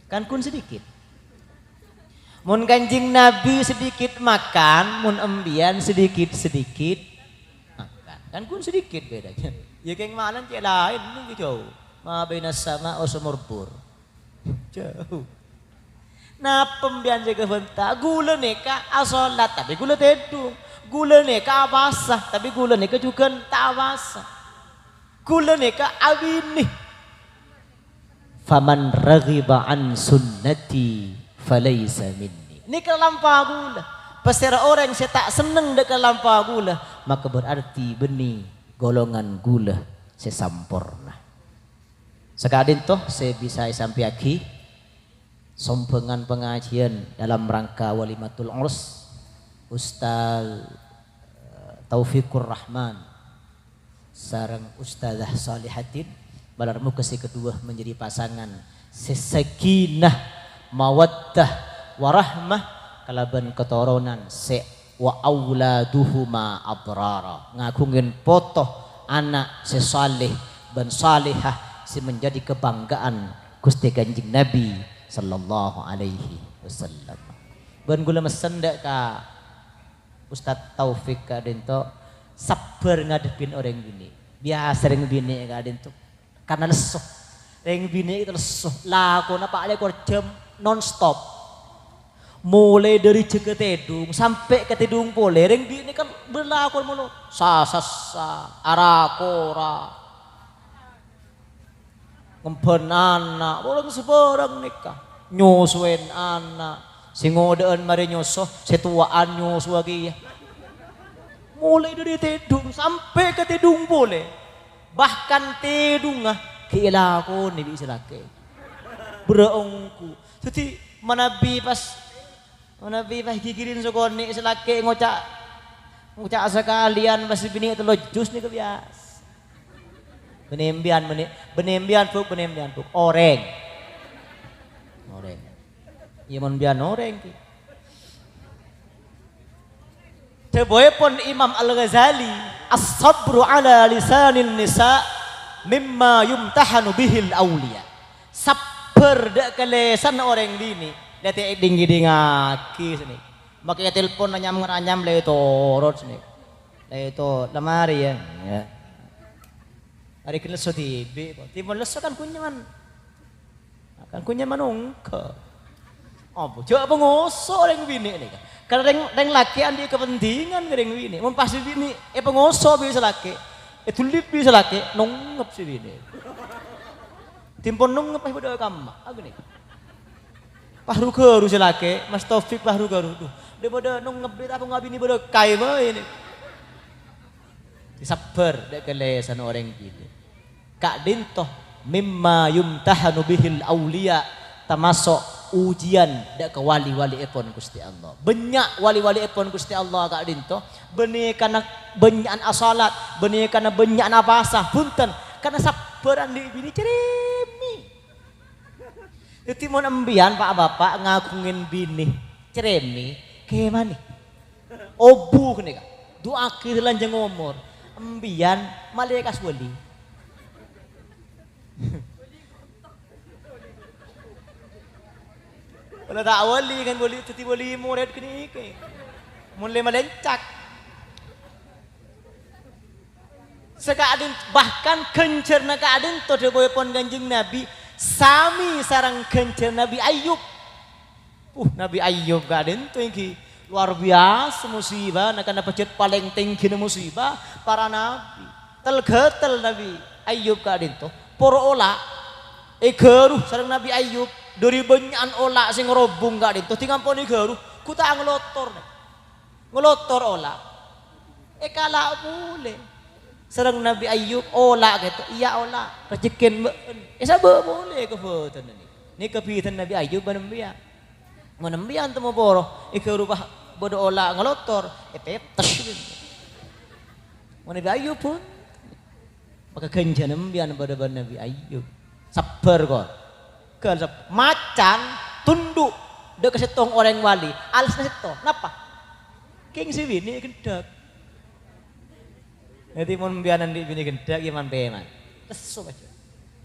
Kan ghun sedikit. Mon Kanjeng Nabi sedikit makan, mon embiyan sedikit-sedikit makan. Kan ghun sedikit bedanya. Ya keng makan cek lain, ini jauh. Ma bainas sama wa sumur bur. Jauh. Napa embiyan sè kabânta? Ghulâ nèka asolat, tapè ghulâ tèdung. Ghulâ nèka apasa, tapè ghulâ nèka jhughân ta' apasa. Ghulâ nèka abinè. "Faman raghiba an sunnati falaisa minni." Nèka lampa ghulâ. Pasèra orèng sè ta' senneng dâ' ka lampa ghulâ, maka berarti bânnè golongan ghulâ sè samporna. Saka'dinto sè bisa èsampèyaghi sombhângan pangajiyân dalam rangka walimatul urs, Ustaz, eh, Taufikur Rahman sareng Ustazah Shalihatin, malar moghâ sè kaduwâ menjadi pasangan sè sakinah, mawaddah, warahmah kalabân katoronan sè wa auladuhuma abrara, ngaghungè poto ana' sè saleh bân salehah sè menjadi kebanggaan Ghustè Kanjeng Nabi sallallahu alaihi wasallam. Bân ghulâ messen dâ' ka Ustaz Taufik ka'dinto, sabbhâr ngadebbhin orèng binè'. Biyasa orèng binè' ka'dinto karna lesso. Rèng binè' itu lesso. Lakona pa' lèkor jam non stop. Molaè dâri jâgâ tèdung sampè' ka tèdung polè, rèng binè' kan berlakon molo. Sasassa, ara-kora. Ngembhân ana', orèng sabhârâng nèka. Nyosowèn ana'. Sè ngodâ'ân marè nyoso, sè towa'an nyosowa kèya. Molaè dâri tèdung sampè' ka tèdung polè. Bahkan tèdungnga ghi' èlakonè bi' sè lakè'. Bârâ' ongghu. Dhâddhi manabi pas, manabi pas ghighirèn sakonè' sè lakè' ngoca', ngoca' sakalèyan pas sè binè' tello jus nèka biyasa. Bânnè embiyan, bânnè, bânnè embiyan, Bu', bânnè embiyan, Bu'. Orèng. Orèng. Iyâ, mon embiyan orèng, ghi. Dhâbuèpon Imam Al-Ghazali, "As-sabru ala lisanin nisa mimma yumtahanu bihil auliya." Sabbhâr dâ' ka lèsanna orèng binè', la ta' èdhing-ngèdhingngaghi sanèka. Makè ètelpon anyam-ngaranyam la ètoro' sanèka. La èto-, la marè, yâ. Yâ. Arè ghân lesso dhibi', kok. Timon lesso kan kunyaman. Kan kunyaman ongghâ. Apa? Jhâ' pangoso' rèng binè' nèka. Kan rèng, rèng lakè' andi' kapentingan ka rèng binè'. Mon pas binè' èpangoso' bi' sè lakè', èdullit bi' sè lakè', nongngep sè binè'. Timon nongngep pas bâdâ kamma. Aku nèka. Pas ru-ghâru sè lakè', Mas Taufik pas ru-ghâru. Duh, daripada nongngep bi' ta' ponga binè' bâdâ kaè bhâi nèka. Sabbhâr dâ' ka lèsanna orèng binè'. Ka'dinto mimma yumtahanu bihil auliya, tamaso' ujian dâ' ka wali-walièpon Ghustè Allah. Bânnya' wali-walièpon Ghustè Allah ka'dinto, bânnè kana bânnya'an asalat, bânnè kana bânnya'an apasa, bhunten, kana sabbhâr andi' binè' cerèmè. Dhâddhi mon embiyan, Pa'-bapa', ngaghungè binè' cerèmè, kèmanè? Obu ghânèka. Du'aaghi salanjhâng omor. Embiyan malè kas wali. Pola ta' wali kan wali dhâddhi wali morèd ghânèka. Mon lè malencak. Saka'din-, bahkan ghânjhârânna ka'dinto dhâbuèpon Kanjeng Nabi samè sareng ghânjhârânna Nabi Ayub. Uh, Nabi Ayub ka'dinto èngghi luar biyasa musibana, karna pajhât palèng tèngghina musiba para nabi. Tel-ghâtel Nabi Ayub ka'dinto, poro ola' èghâru sareng Nabi Ayub, dâri bânnya'an ola' sè ngarobung ka'dinto, dhingampon èghâru, ghu ta' ngalotor. Ngalotor ola'. Èkala' polè. Sareng Nabi Ayub, "Ola' kèto?" "Iyâ, ola'." "Rajhekkèn bâ'en." Èsabâ' polè ka bhâdhânna nèka. Nèka bhidhân Nabi Ayub bân embiyan. Mon embiyan temmo poro, èghâru pas bâdâ ola' ngalotor, èpèptes. Mon Nabi Ayub pun. Maka ghânjhârânna embiyan padâ bân Nabi Ayub. Sabbhâr, kor. Ghân sab-, macan tunduk dâ' ka sèttong orèng wali. Alasna sèttong. Napa? Kèng sè binè' ghendhâk. Dhâddhi mon bi'ana andi' binè ghânḍhâ' ghi' man-pèman. Lesso pajhât.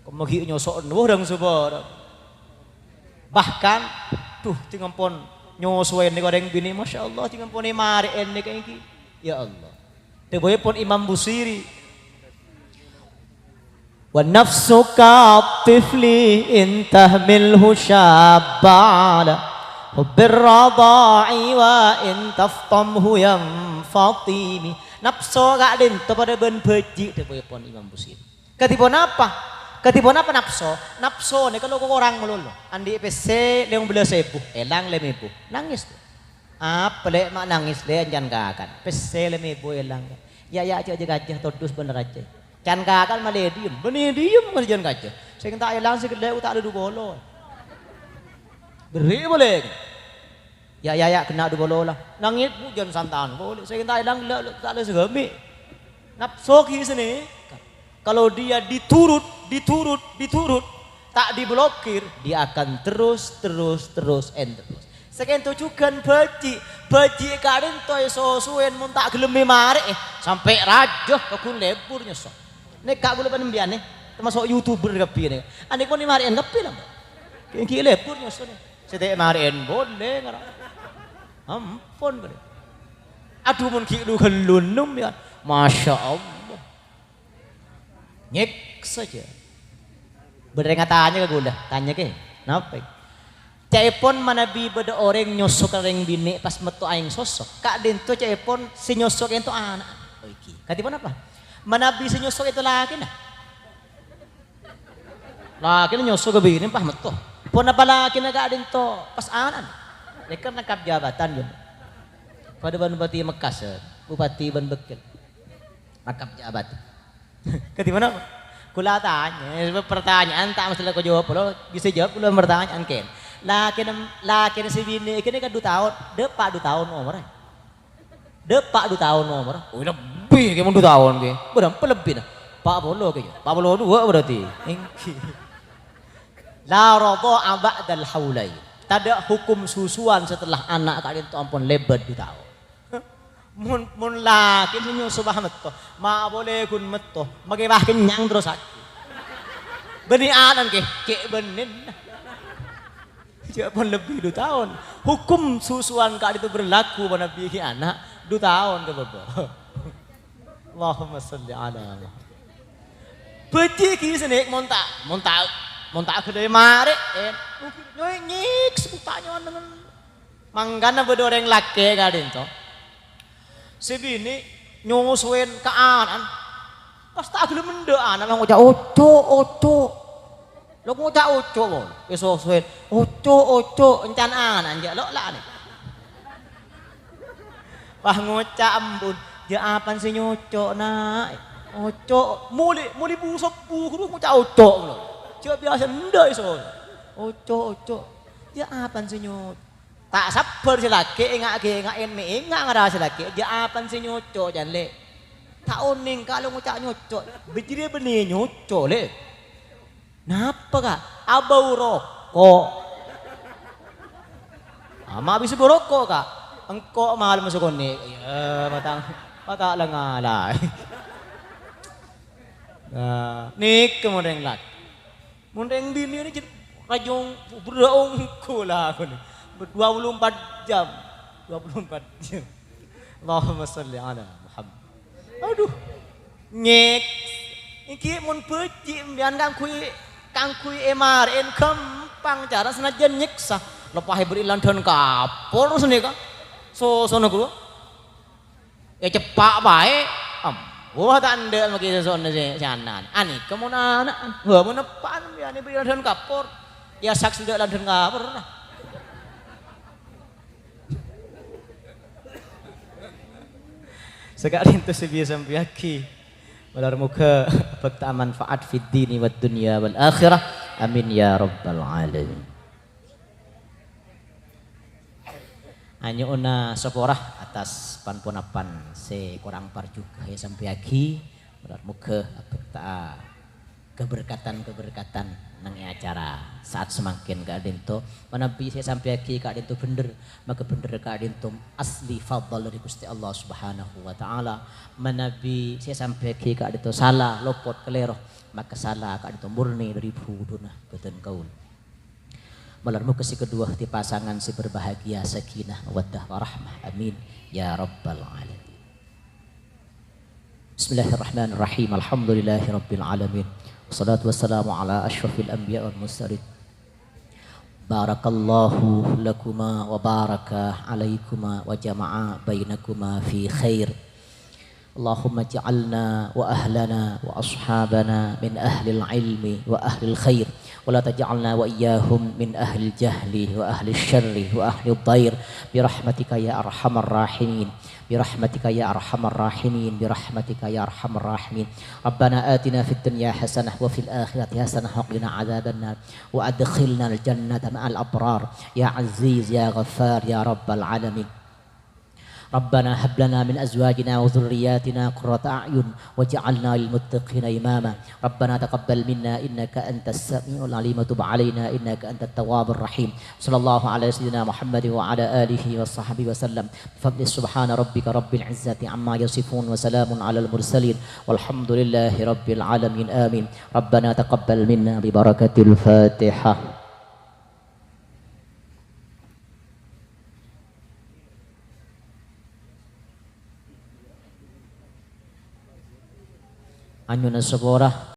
Kemma ghi' nyoso'en, wah, rang-sabarang. Bahkan, duh, dhing ampon nyosoè nèka orèng binè', masyaallah, dhing ampon èmarè'è nèka ènggi. Ya Allah. Dhâbuèpon Imam Busiri, "Wa nafsuka tifli in tahmilhu syabba ala hubbir radha'i wa in taftamhu yanfatimi." Napso ka'ḍinto paḍâ bân bhâji', dhâbuèpon Imam Busiri. Kadhi ponapa? Kadhi ponapa napso? Napso nèka lo-, korang malolo. Andi' pèssè lèma bellâs èbu, èlang lèma èbu. Nangès, tu. Apa, Lè', ma' nangès, Lè', can kakan. Pèssè lèma èbu èlang. Ya', ya', jhâ', jhâ' kajâ, todus bân rajâ. Can kakan malè ḍiyem, bânnè ḍiyem ngarjân kajâ. Sè enta' èlang sè ghellâ' ta' la ḍu polo. Berri' polè. Ya', ya', ya', ghenna' ḍu polo la. Nangès, bu, jân santan polè. Sè enta' èlang ghellâ' ta' la saghâmè'. Napso ghi' sanèka. Kalau dia diturut, diturut, diturut, tak diblokir, dia akan terus, terus, terus, and terus. Sakènto jhughân bhâji', bhâji' ka'ḍinto èsosoè mon ta' ghellem èmarè'è, sampè' rajâ ka ghun lebur nyoso. Nèka kaulâ panembiyân, nè, tamaso' YouTuber kabbhi nè. Anèka mon èmarè'è kabbhi la, Mbak. Ghi' lebur nyoso, nè. Sè ta' èmarè'è polè ngara. Ampon, polè. Adhu, mon ghi' lu-ghâllu nem, ya. Masya Allah. Nyèksa, jâ. Bâḍâ rèng atanya ka kaulâ, tanya, Kè, napa? Ca'èpon manabi bâḍâ orèng nyosok orèng binè' pas metto aèng sosok, ka'ḍinto ca'èpon sè nyosok ènto ana'na. Oh, ènggi. Kadhi ponapa? Manabi sè nyosok ènto lakèna. Lakèna nyosok ka binè' pas metto. Ponapa lakèna ka'ḍinto pas ana'na? Nèka nangkap jabatan, yâ. Paḍâ bân Bupati Mekkas, yâ. Bupati bân Bâkkèl. Nangkap jabatan. Kadhi ponapa? Kaulâ atanya, pertanyaan ta' mestè la kajâwâb, lo, bisa jâwâb kaulâ pertanyaan, kèn. Lakèna, lakèna sè binè' kènè' kan ḍu taon, ḍâpa' ḍu taon omorra. Ḍâpa' ḍu taon omorra. Oh, lebbi kèya mon ḍu taon kèya. Bârâmpa lebbina? Pa' polo kèya. Pa' polo ḍuwâ' berarti. Ènggi. La radha'a ba'dal haulain. Taḍâ' hukum susuwan setelah ana' ka'ḍinto ampon lèbât ḍu taon. Mon, mon lakè sè nyoso pas metto, ma' polè ghun metto, makè pas kennyang terrossaghi. Bânnè ana'na kè, cè' bânnèna. Jâ' pon lebbi ḍu taon. Hukum susuwan ka'ḍinto berlaku manabi ghi' ana' ḍu taon ka bâbâ. Allahumma shalli ala Muhammad. Bhâji' ghi' sanèka mon ta', mon ta', mon ta' ghellâ' èmarè'è, eh, nyèksa, ta' nyo'on. Mangkana bâḍâ orèng lakè ka'ḍinto. Sè binè' nyosoè ka ana'na. Pas ta' ghellem enḍâ' ana'na ngoca', "Oco', oco'." Lo ngoca' oco', pon. Èsosoè, "Oco', oco'." Èncan ana'na, jâ' lo' la nè. Pas ngoca' embu'na, "Jâ' apana sè nyoco', Na'?" "Oco'." Molè, molè bu-, sobbhu ghuru ngoca' oco' lo. Jâ' biyasa enḍâ' èsosoè. "Oco', oco'." "Jâ' apana sè nyoco'?" Ta' sabbhâr sè lakè, enga'-, enga'-, enga' ngara sè lakè, "Jâ' apana sè nyoco', Can, Lè'?" Ta' onèng, Ka', lo ngoca' nyoco'. Bâjâriyâ bânnè nyoco', Lè'. Napa, Ka'? Abâu roko'. Ama' bisa bâu roko', Ka'. Engko' malem sakonè'. Iyâ, mata, mata la ngala'. Nah, nèka mon rèng lakè. Mon rèng binè' nè jâ' rajâ berrâ' ongghu lakona. Dua puluh empat jam. Dua puluh empat jam. Allahumma shalli ala Muhammad. Adhu. Nyèk. Ènggi mon bâji' sampèyan kaangghuy, kaangghuy èmarè'è ghâmpang cara sanajjân nyèksa. Leppa'è bâri' lanḍhân kapor sanèka. Sosona ghuru. Èceppa' bhâi. Em, wah, ta' enḍâ' makè sosona sè, sè ana'na. Anèka mon ana'na. Wah, mon eppa'na, yâ, nè bâri' lanḍhân kapor. Yâ, saks enḍâ' lanḍhân kapor. Saka'ḍinto sè bisa èsampèyaghi. Malar moghâ abhâkta manfaat fid dini wad dunya wal akhirah. Amin ya rabbal alamin. Anyo'ona sapora atas pan-ponapan sè korang parjhughâ èsampèyaghi. Malar moghâ abhâkta kaberkatan-kaberkatan neng è acara saat samangkèn ka'dinto. Manabi sè èsampèyaghi ka'dinto bhendher, maka bhendher ka'dinto asli fadl dâri Ghustè Allah Subhanahu wa Ta'ala. Manabi sè èsampèyaghi ka'dinto sala, lopot, kalèro, maka sala ka'dinto murni dâri budhuna bâdân kaulâ. Malar moghâ sè kaduwâ dâddhi pasangan sè berbahagia, sakinah, mawaddah, warahmah. Amin ya rabbal alamin. Bismillahirrahmanirrahim. Alhamdulillahirabbil alamin. Wassalatu wassalamu ala asyrafil anbiya wal mursalin. Barakallahu lakuma wa baraka alaikuma wa jama'a bainakuma fi khair. Allahumma ja'alna wa ahlana wa ashabana min ahlil ilmi wa ahlil khair. Wa la taj'alna wa iyyahum min ahlil jahli wa ahlil syarri wa ahlil dhair. Birahmatika ya arhamar rahimin. Birahmatika ya arhamar rahimin. Birahmatika ya arhamar rahimin. Rabbana atina fid dunya hasanah wa fil akhirati hasanah wa qina adzabannar. Wa adkhilnal jannata ma'al abrar. Ya Aziz, ya Ghaffar, ya Rabbal alamin. Rabbana hab lana min azwajina wa dzurriyyatina qurrata a'yun waj'alna lil muttaqina imama. Rabbana taqabbal minna innaka antas samiul alim wa tub alaina innaka antat tawwabur rahim. Sallallahu ala sayyidina Muhammad wa ala alihi wa sahbihi wa sallam. Bi fadli subhana rabbika rabbil izzati amma yasifun wa salamun alal mursalin walhamdulillahi rabbil alamin. Amin. Rabbana taqabbal minna bi barakatil Fatihah. Anyona sapora